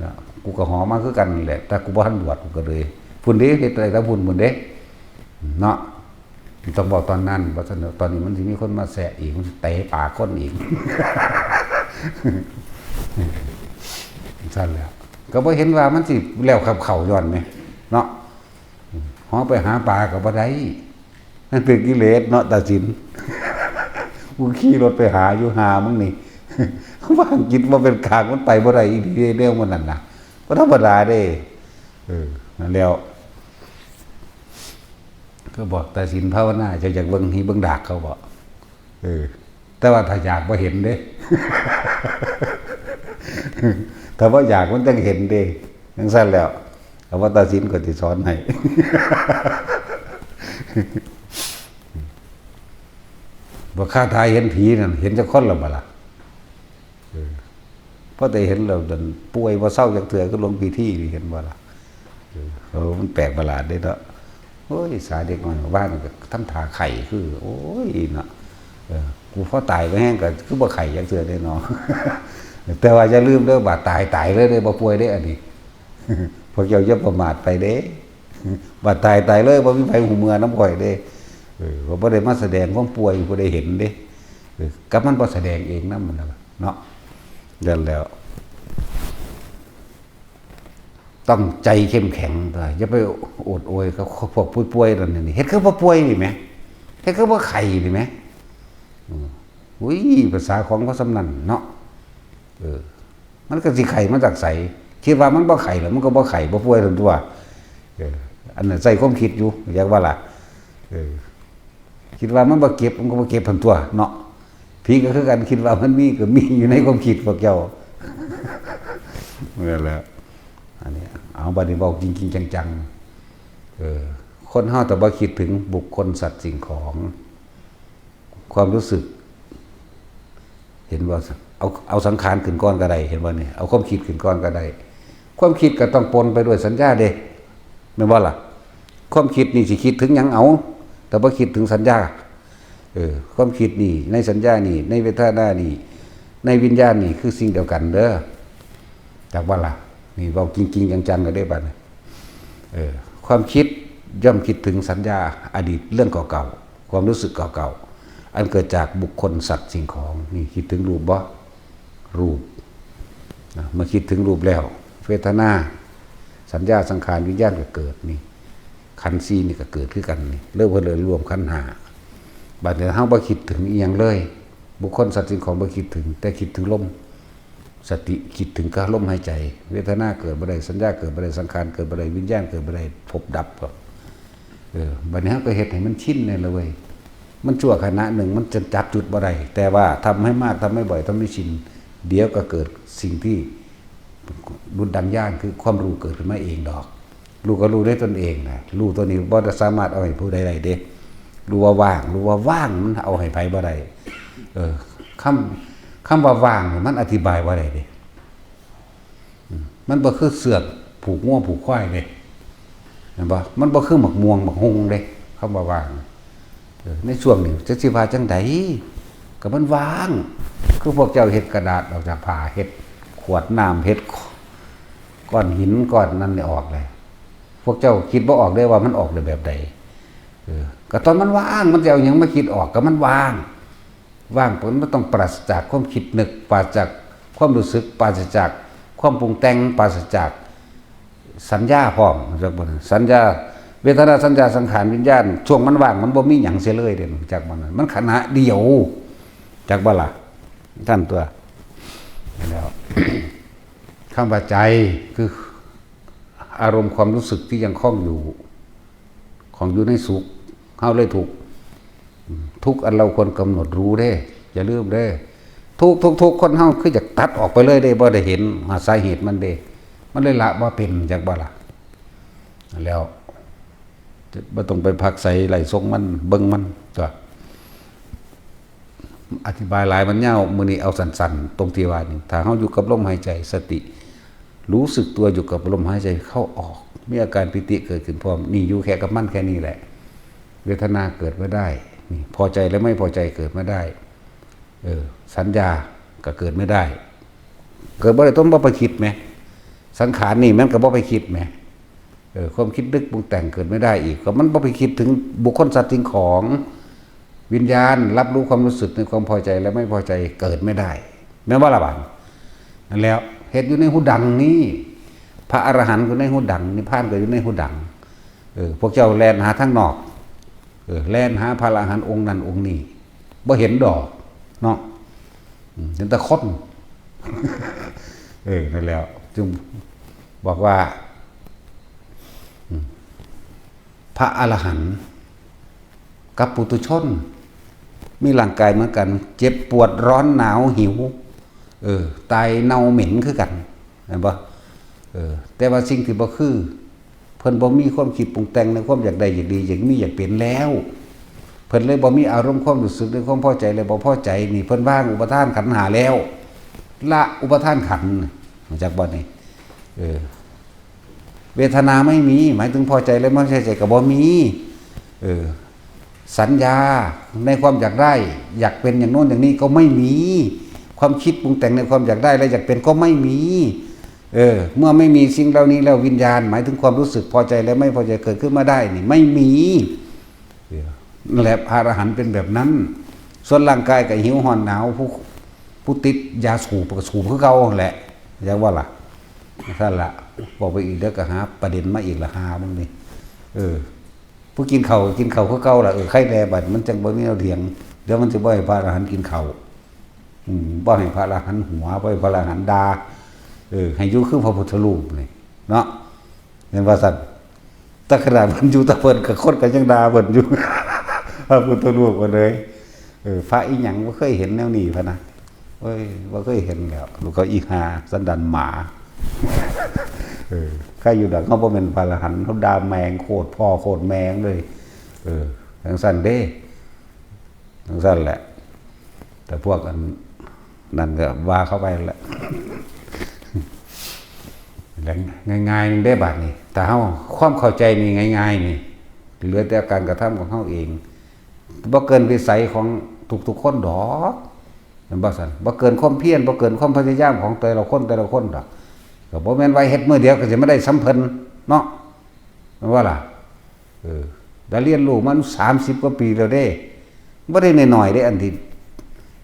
นะ กูก็เหาะมาคือกันนี่แหละ แต่กูบ่ทันบวช กูก็เลย พุ้นเด้ เฮ็ดอะไรแต่พุ้น พุ้นเด้ เนาะ ต้องบอกตอนนั้น ว่าซั่นเถาะ ตอนนี้มันสิมีคนมาแซะอีก มันสิเตะปากคนอีก ซั่นแหละ ก็บ่เห็นว่ามันสิแล้วกับเขาย้อนแหม เนาะ เหาะไปหาปลาก็บ่ได้ มันเป็นกิเลสเนาะ ตาสิน กูขี่รถไปหาอยู่ หามึงนี่ วางจิตบ่เป็นกลาง มันไปบ่ได้อีหลีเด้ แนวมันนั่นน่ะ บ่ธรรมดาเด้ เออ นั่นแล้ว ก็บอกตาสินภาวนา เจ้าอยากเบิ่งหีเบิ่งดากเขาบ่ เออ แต่ว่าถ้าอยากบ่เห็นเด้ ถ้าบ่อยากมันจั่งเห็นเด้ จั่งซั่นแล้ว เอาว่าตาสินก็สิสอนให้ บ่คาถาเห็นผีนั่น เห็นจักคนละบ่ล่ะ เออ พอแต่เห็นแล้วนั่นป่วยบ่เซาจักเทื่อ คือหลวงพี่ทีนี่ เห็นบ่ล่ะ เออ เออ มันแปลกประหลาดเด้เนาะ โอ้ย สาเด็กน้อยบ้านก็ทำท่าไข้คือ โอ้ย เนาะ เออ กูพอตายไปแฮงก็คือบ่ไข้จักเทื่อเด้เนาะ แต่ว่าอย่าลืมเด้อ บาดตาย ตายเลยเด้ บ่ป่วยเด้ อันนี้ พวกเจ้าอย่าประมาทไปเด้ บาดตาย ตายเลย บ่มีไผฮู้เมือนำข่อยเด้ เออ ก็บ่ได้มาแสดงความป่วย บ่ได้เห็นเด้ เออ กับมันบ่แสดงเองนำนั่นล่ะเนาะ นั่นแล้ว ต้องใจเข้มแข็งตั๊ว อย่าไปโอดโอยกับพวกป่วยๆนั่นนี่ เฮ็ดคือบ่ป่วยนี่แหม เฮ็ดคือบ่ไข้นี่แหม อืม อุ้ย ภาษาของเขาส่ำนั้นเนาะ เออ มันก็สิไข้มาจากไส คิดว่ามันบ่ไข้แล้ว มันก็บ่ไข้ บ่ป่วยซั่นตั๊ว เออ อันนั้นใช้ความคิดอยู่ อยากว่าล่ะ เออ คิดว่ามันบ่เจ็บ มันก็บ่เจ็บซั่นตั๊วเนาะ ผีก็คือกัน คิดว่ามันมีก็มีอยู่ในความคิดพวกเจ้า นั่นแหละ อันนี้ เอา บัดนี้เว้าจริงๆจังๆ เออ คนเฮาถ้าบ่คิดถึงบุคคลสัตว์สิ่งของ ความรู้สึก เห็นบ่ เอา เอาสังขารขึ้นก่อนก็ได้ เห็นบ่นี่ เอาความคิดขึ้นก่อนก็ได้ ความคิดก็ต้องปนไปด้วยสัญญาเด้ แม่นบ่ล่ะ ความคิดนี่สิคิดถึงหยังเอา แต่บ่คิดถึงสัญญา เออ ความคิดนี่ ในสัญญานี่ ในเวทนานี่ ในวิญญาณนี่ คือสิ่งเดียวกันเด้อ จักบ่ล่ะ นี่เว้าจริงๆจังๆก็ได้บัดนี้ เออ ความคิดย่อมคิดถึงสัญญาอดีตเรื่องเก่าๆ ความรู้สึกเก่าๆ อันเกิดจากบุคคลสัตว์สิ่งของ นี่คิดถึงรูปบ่ รูป นะ เมื่อคิดถึงรูปแล้ว เวทนา สัญญาสังขารวิญญาณก็เกิดนี่ ขันธ์สี่นี่ก็เกิดคือกันนี่ เริ่มเพิ่นเลยรวมขันธ์ห้า บัดนี้เฮาบ่คิดถึงอีหยังเลย บุคคลสัตว์สิ่งของบ่คิดถึง แต่คิดถึงลม สติคิดถึงกับลมหายใจ เวทนาเกิดบ่ได้ สัญญาเกิดบ่ได้ สังขารเกิดบ่ได้ วิญญาณเกิดบ่ได้ ภพดับครับ เออ บัดนี้เฮาก็เฮ็ดให้มันชินนี่แหละเว้ย มันชั่วขณะหนึ่ง มันจะจับจุดบ่ได้ แต่ว่าทำให้มาก ทำให้บ่อย ทำให้ชิน เดี๋ยวก็เกิดสิ่งที่ดุจดังญาณ คือความรู้เกิดขึ้นมาเองดอก รู้ก็รู้ด้วยตนเองนะ รู้ตัวนี้บ่ได้สามารถเอาให้ผู้ใดได้เด้ รู้ว่าว่าง รู้ว่าว่าง มันเอาให้ไผบ่ได้ เออ คำ คำว่าว่างนี่มันอธิบายบ่ได้เด้ อืม มันบ่คือเชือกผูกงัวผูกควายเด้ เห็นบ่ มันบ่คือหมากม่วงหมากฮุ่งเด้ คำว่าว่าง เออ ในช่วงนี้จักสิว่าจั่งใด ก็มันว่าง คือพวกเจ้าเฮ็ดกระดาษออกจากผ้า เฮ็ดขวดน้ำ เฮ็ดก้อนหินก้อนนั้นนี่ออกเลย พวกเจ้าคิดบ่ออกเด้ว่ามันออกได้แบบใด เออ ก็ตอนมันว่าง มันจะเอาหยังมาคิดออก ก็มันว่าง ว่าง มันต้องปราศจากความคิดนึก ปราศจากความรู้สึก ปราศจากความปรุงแต่ง ปราศจากสัญญาพร้อม จักบ่นะ สัญญา เวทนา สัญญา สังขาร วิญญาณ ช่วงมันว่าง มันบ่มีหยังเสียเลยเด้ จักบ่นะ มันขณะเดียว จักบ่ล่ะ ท่านตัว แล้ว คำว่าใจ คืออารมณ์ความรู้สึกที่ยังคล้องอยู่ คล้องอยู่ในสุข เฮาเลยทุกข์ ทุกข์อันเราควรกำหนดรู้เด้ อย่าลืมเด้ ทุกข์ ทุกข์ ทุกข์ คนเฮาคืออยากตัดออกไปเลยเด้ บ่ได้เห็นหาสาเหตุมันเด้ มันเลยละบ่เป็น จักบ่ล่ะ แล้ว บ่ต้องไปพักใส่ไล่ส่งมัน เบิ่งมัน ตัว อธิบายหลายมันยาว มื้อนี้เอาสั้นๆ ตรงที่ว่านี่ ถ้าเฮาอยู่กับลมหายใจ สติ รู้สึกตัวอยู่กับลมหายใจเข้าออก มีอาการปีติเกิดขึ้นพร้อม นี่อยู่แค่กับมันแค่นี้แหละ เวทนาเกิดไม่ได้ นี่ พอใจและไม่พอใจเกิดไม่ได้ เออ สัญญาก็เกิดไม่ได้ เกิดบ่ได้ ต้องบ่ไปคิดแหม สังขารนี่มันก็บ่ไปคิดแหม เออ ความคิดนึกปรุงแต่งเกิดไม่ได้อีก ก็มันบ่ไปคิดถึงบุคคลสัตว์สิ่งของ วิญญาณรับรู้ความรู้สึกในความพอใจและไม่พอใจเกิดไม่ได้ แม่นบ่ล่ะบัด นั่นแล้ว เฮ็ดอยู่ในหูดังนี่ พระอรหันต์อยู่ในหูดัง นิพพานก็อยู่ในหูดัง เออ พวกเจ้าแล่นหาทางนอก เออ แล่นหาพระอรหันต์องค์นั้นองค์นี้ บ่เห็นดอก เนาะ อืม เห็นแต่คน เออ นั่นแล้ว จึงบอกว่า อืม พระอรหันต์กับปุถุชน มีร่างกายเหมือนกัน เจ็บปวดร้อนหนาวหิว เออ ตายเน่าเหม็นคือกัน เห็นบ่ เออ แต่ว่าสิ่งที่บ่คือ เพิ่นบ่มีความคิดปรุงแต่งในความอยากได้อยากดี อยากมีอยากเป็นแล้ว เพิ่นเลยบ่มีอารมณ์ความรู้สึกในความพอใจและบ่พอใจ นี่เพิ่นวางอุปาทานขันธ์ห้าแล้ว ละอุปาทานขันธ์ รู้จักบ่นี่ เออ เวทนาไม่มี หมายถึงพอใจและไม่พอใจก็บ่มี เออ สัญญาในความอยากได้ อยากเป็นอย่างโน้นอย่างนี้ก็ไม่มี ความคิดปรุงแต่งในความอยากได้และอยากเป็นก็ไม่มี เออ เมื่อไม่มีสิ่งเหล่านี้แล้ววิญญาณ หมายถึงความรู้สึกพอใจและไม่พอใจเกิดขึ้นมาได้นี่ไม่มี เออ นั่นแหละพระอรหันต์เป็นแบบนั้น ส่วนร่างกายก็หิวร้อนหนาว ผู้ ผู้ติดยาสูบก็สูบคือเก่าหั่นแหละ จักว่าล่ะ ซั่นล่ะ บอกไปอีกเดี๋ยวก็หาประเด็นมาอีกละ หามึงนี่ เออ ผู้กินข้าวก็กินข้าวคือเก่าล่ะ เออ ใครแน่บัด มันจังบ่มีแนวเถียง เดี๋ยวมันสิบ่ให้พระอรหันต์กินข้าว อืม บ่ให้พระอรหันต์หัว บ่ให้พระอรหันต์ด่า เออ ให้อยู่คือพระพุทธรูปนี่ เนาะ เห็นว่าซั่น แต่ขนาดเพิ่นอยู่แต่เพิ่นก็คนก็ยังด่าเพิ่นอยู่ พระพุทธรูปก็เลย เออ พระอีหยังบ่เคยเห็นแนวนี้พะนะ โอ้ย บ่เคยเห็นแล้ว ลูกเขาอีหา สันดานหมา เออ ใครอยู่ดอก เขาบ่แม่นพระอรหันต์ เขาด่าแมงโคตรพ่อโคตรแมงเลย เออ จังซั่นเด้ จังซั่นแหละ แต่พวกอันนั้นก็ว่าเข้าไปแหละ แล้วง่ายๆ นึงได้บาดนี้ แต่เฮา ความเข้าใจนี่ง่ายๆ นี่ เหลือแต่การกระทำของเฮาเอง บ่เกินวิสัยของทุกๆ คนดอก แม่นบ่ซั่น บ่เกินความเพียร บ่เกินความพยายามของแต่ละคนแต่ละคนดอก ก็บ่แม่นว่าเฮ็ดมื้อเดียวก็สิมาได้ส่ำเพิ่นเนาะ แม่นบ่ล่ะ เออ ได้เรียนรู้มาสามสิบกว่าปีแล้วเด้ บ่ได้น้อยๆ เด้ อันที่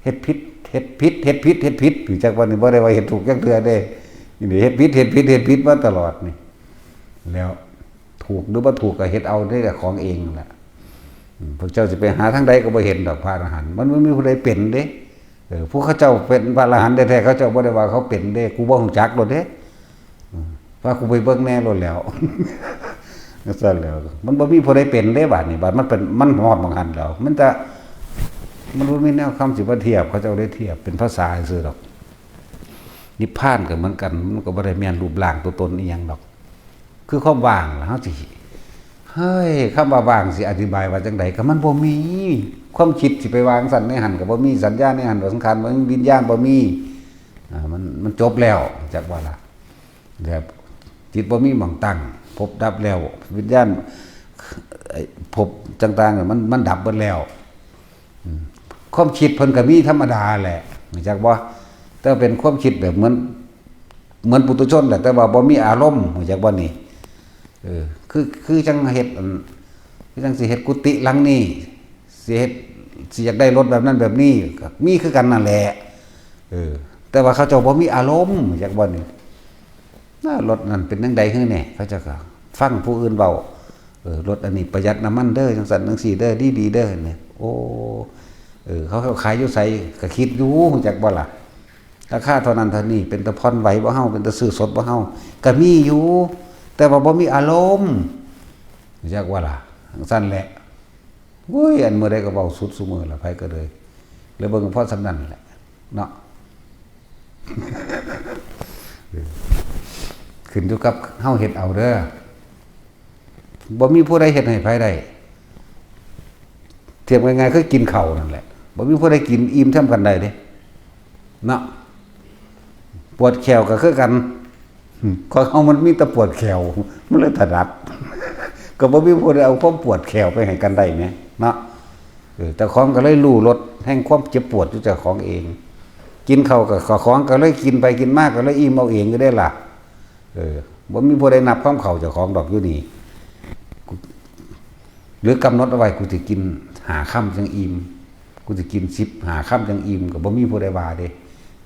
เฮ็ดผิด เฮ็ดผิด เฮ็ดผิด เฮ็ดผิด อยู่จักวันนี้บ่ได้ว่าเฮ็ดถูกจักเทื่อเด้ นี่เฮ็ดผิด เฮ็ดผิด เฮ็ดผิดมาตลอดนี่ แล้ว ถูกหรือบ่ถูกก็เฮ็ดเอาได้แต่ของเองนั่นแหละ อืม พวกเจ้าสิไปหาทางใดก็บ่เห็นดอกพระอรหันต์ มันบ่มีผู้ใดเป็นเด้ เออ ผู้เขาเจ้าเป็นพระอรหันต์แท้ๆ เขาเจ้าบ่ได้ว่าเขาเป็นเด้ กูบ่ฮู้จักโลดเด้ อืม พากูไปเบิ่งแหน่โลดแหล้ว จั่งซั้นแหล้ว มันบ่มีผู้ใดเป็นเด้ บาดนี้ บาดมันเป็น มันฮอดหม่องหั้นแล้ว มันจะ มันบ่มีแนวคำสิมาเทียบ เขาเจ้าเลยเทียบเป็นภาษาซื่อดอก นิพพานก็เหมือนกัน มันก็บ่ได้แม่นรูปร่างตัวตนอีหยังดอก คือความว่างล่ะ เฮาสิ เฮ้ย คำว่าว่างสิอธิบายว่าจั่งใด ก็มันบ่มี ความคิดสิไปวางซั่นในหั่นก็บ่มี สัญญาในหั่น สังขารบ่มี วิญญาณบ่มี อ่า มัน มันจบแล้ว จักว่าล่ะ แบบจิตบ่มีหม่องตั้ง ภพดับแล้ว วิญญาณ ไอ้ภพต่างๆ มัน มันดับเบิดแล้ว อืม ความคิดเพิ่นก็มีธรรมดาแหละ รู้จักบ่ แต่ว่าเป็นความคิดแบบเหมือน เหมือนปุถุชนแหละ แต่ว่าบ่มีอารมณ์ รู้จักบ่นี่ เออ คือ คือจั่งเฮ็ดอัน คือจั่งสิเฮ็ดกุฏิหลังนี้ สิเฮ็ด สิอยากได้รถแบบนั้นแบบนี้ ก็มีคือกันนั่นแหละ เออ แต่ว่าเขาเจ้าบ่มีอารมณ์ รู้จักบ่นี่ นะ รถนั่นเป็นจั่งใดหื้อแหน่ เขาเจ้าก็ฟังผู้อื่นเว้า เออ รถอันนี้ประหยัดน้ำมันเด้อ จั่งซั้นจั่งซี้เด้อ ดีๆ เด้อเนี่ย โอ้ เออ เขา เขาขายอยู่ไส ก็คิดอยู่ รู้จักบ่ล่ะ ราคาเท่านั้นเท่านี้ เป็นตาผ่อนไหวบ่เฮา เป็นตาซื้อสดบ่เฮา ก็มีอยู่ แต่ว่าบ่มีอารมณ์ รู้จักบ่ล่ะ จั่งซั้นแหละ โอ้ย อันมื้อใดก็เว้าสุดซุมื้อล่ะ ไผก็เลย เลยเบิ่งพอส่ำนั้นแหละ เนาะ ขึ้นอยู่กับเฮาเฮ็ดเอาเด้อ บ่มีผู้ใดเฮ็ดให้ไผได้ เทียบง่ายๆ คือกินข้าวนั่นแหละ บ่มีผู้ใดกินอิ่มส่ำกันได้เด้ เนาะ ปวดแข้วก็คือกัน ของเฮามันมีแต่ปวดแข้ว มันเลยถนัด ก็บ่มีผู้ใดเอาความปวดแข้วไปให้กันได้แหม เนาะ เออ เจ้าของก็เลยรู้รสแห่งความเจ็บปวดอยู่เจ้าของเอง กินข้าวก็เจ้าของก็เลยกินไปกินมาก็เลยอิ่มเอาเองอยู่เด้ล่ะ เออ บ่มีผู้ใดนับคำข้าวเจ้าของดอกอยู่นี่ กู หรือกำหนดเอาไว้ กูสิกินห้าคำจั่งอิ่ม กูสิกินสิบห้าคำจั่งอิ่ม ก็บ่มีผู้ใดว่าเด้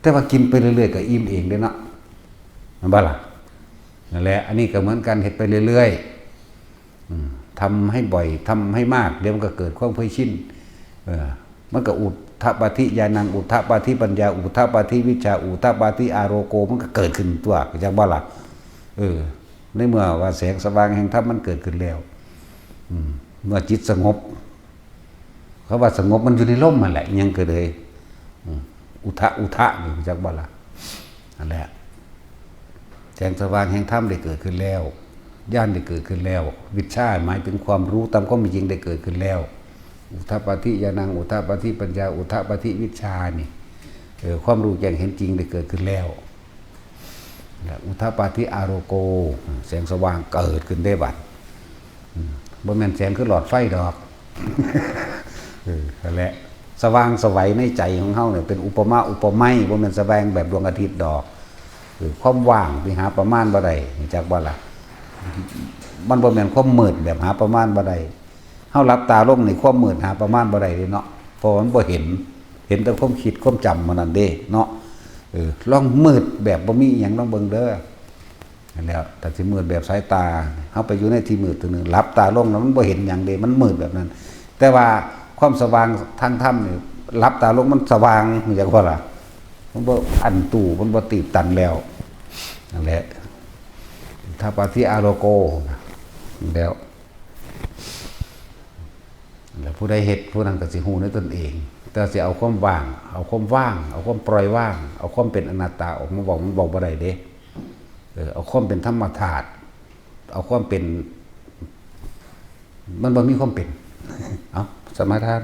แต่ว่ากินไปเรื่อยๆ ก็อิ่มเองเด้เนาะ แม่นบ่ล่ะ นั่นแหละ อันนี้ก็เหมือนกัน เฮ็ดไปเรื่อยๆ อืม ทำให้บ่อย ทำให้มาก เดี๋ยวมันก็เกิดความเคยชิน เออ มันก็อุทปาทิญาณัง อุทปาทิปัญญา อุทปาทิวิชชา อุทปาทิอาโลโก มันก็เกิดขึ้นตัว เข้าใจบ่ล่ะ เออ ในเมื่อว่าแสงสว่างแห่งธรรมมันเกิดขึ้นแล้ว อืม เมื่อจิตสงบ เขาว่าสงบมันอยู่ในลมนั่นแหละ ยังก็เลย อืม อุทะ อุทะนี่รู้จักบ่ล่ะ นั่นแหละ แสงสว่างแห่งธรรมได้เกิดขึ้นแล้ว ญาณได้เกิดขึ้นแล้ว วิชชาหมายถึงความรู้ตามความเป็นจริงได้เกิดขึ้นแล้ว อุทปาทิญาณัง อุทปาทิปัญญา อุทปาทิวิชชานี่ เออ ความรู้แจ้งเห็นจริงได้เกิดขึ้นแล้ว และอุทปาทิอาโลโก แสงสว่างเกิดขึ้นได้บัด อืม บ่แม่นแสงคือหลอดไฟดอก เออ นั่นแหละ สว่างไสวในใจของเฮาเนี่ย เป็นอุปมาอุปไมย บ่แม่นสว่างแบบดวงอาทิตย์ดอก เออ ความว่างที่หาประมาณบ่ได้ รู้จักบ่ล่ะ มันบ่แม่นความมืดแบบหาประมาณบ่ได้ เฮาหลับตาลงนี่ความมืดหาประมาณบ่ได้เด้เนาะ เพราะว่ามันบ่เห็น เห็นแต่ความคิดความจำเท่านั้นเด้เนาะ เออ ลองมืดแบบบ่มีอิหยังลองเบิ่งเด้อ นั่นแหล้ว ถ้าสิมืดแบบสายตา เฮาไปอยู่ในที่มืดตัวหนึ่ง หลับตาลงแล้วมันบ่เห็นหยังเด้ มันมืดแบบนั้น แต่ว่าความสว่างทางธรรมนี่ หลับตาลงมันสว่าง รู้จักบ่ล่ะ มันบ่อั้นตู้ มันบ่ตีบตันแล้ว นั่นแหละ อุทปาทิอาโลโก แล้ว แล้วผู้ใดเฮ็ด ผู้นั้นก็สิฮู้ในตนเอง แต่สิเอาความว่าง เอาความว่าง เอาความปล่อยวาง เอาความเป็นอนัตตาออกมาเว้า มันเว้าบ่ได้เด้ เออ เอาความเป็นธรรมธาตุ เอาความเป็น มันบ่มีความเป็น เอา สมาทาน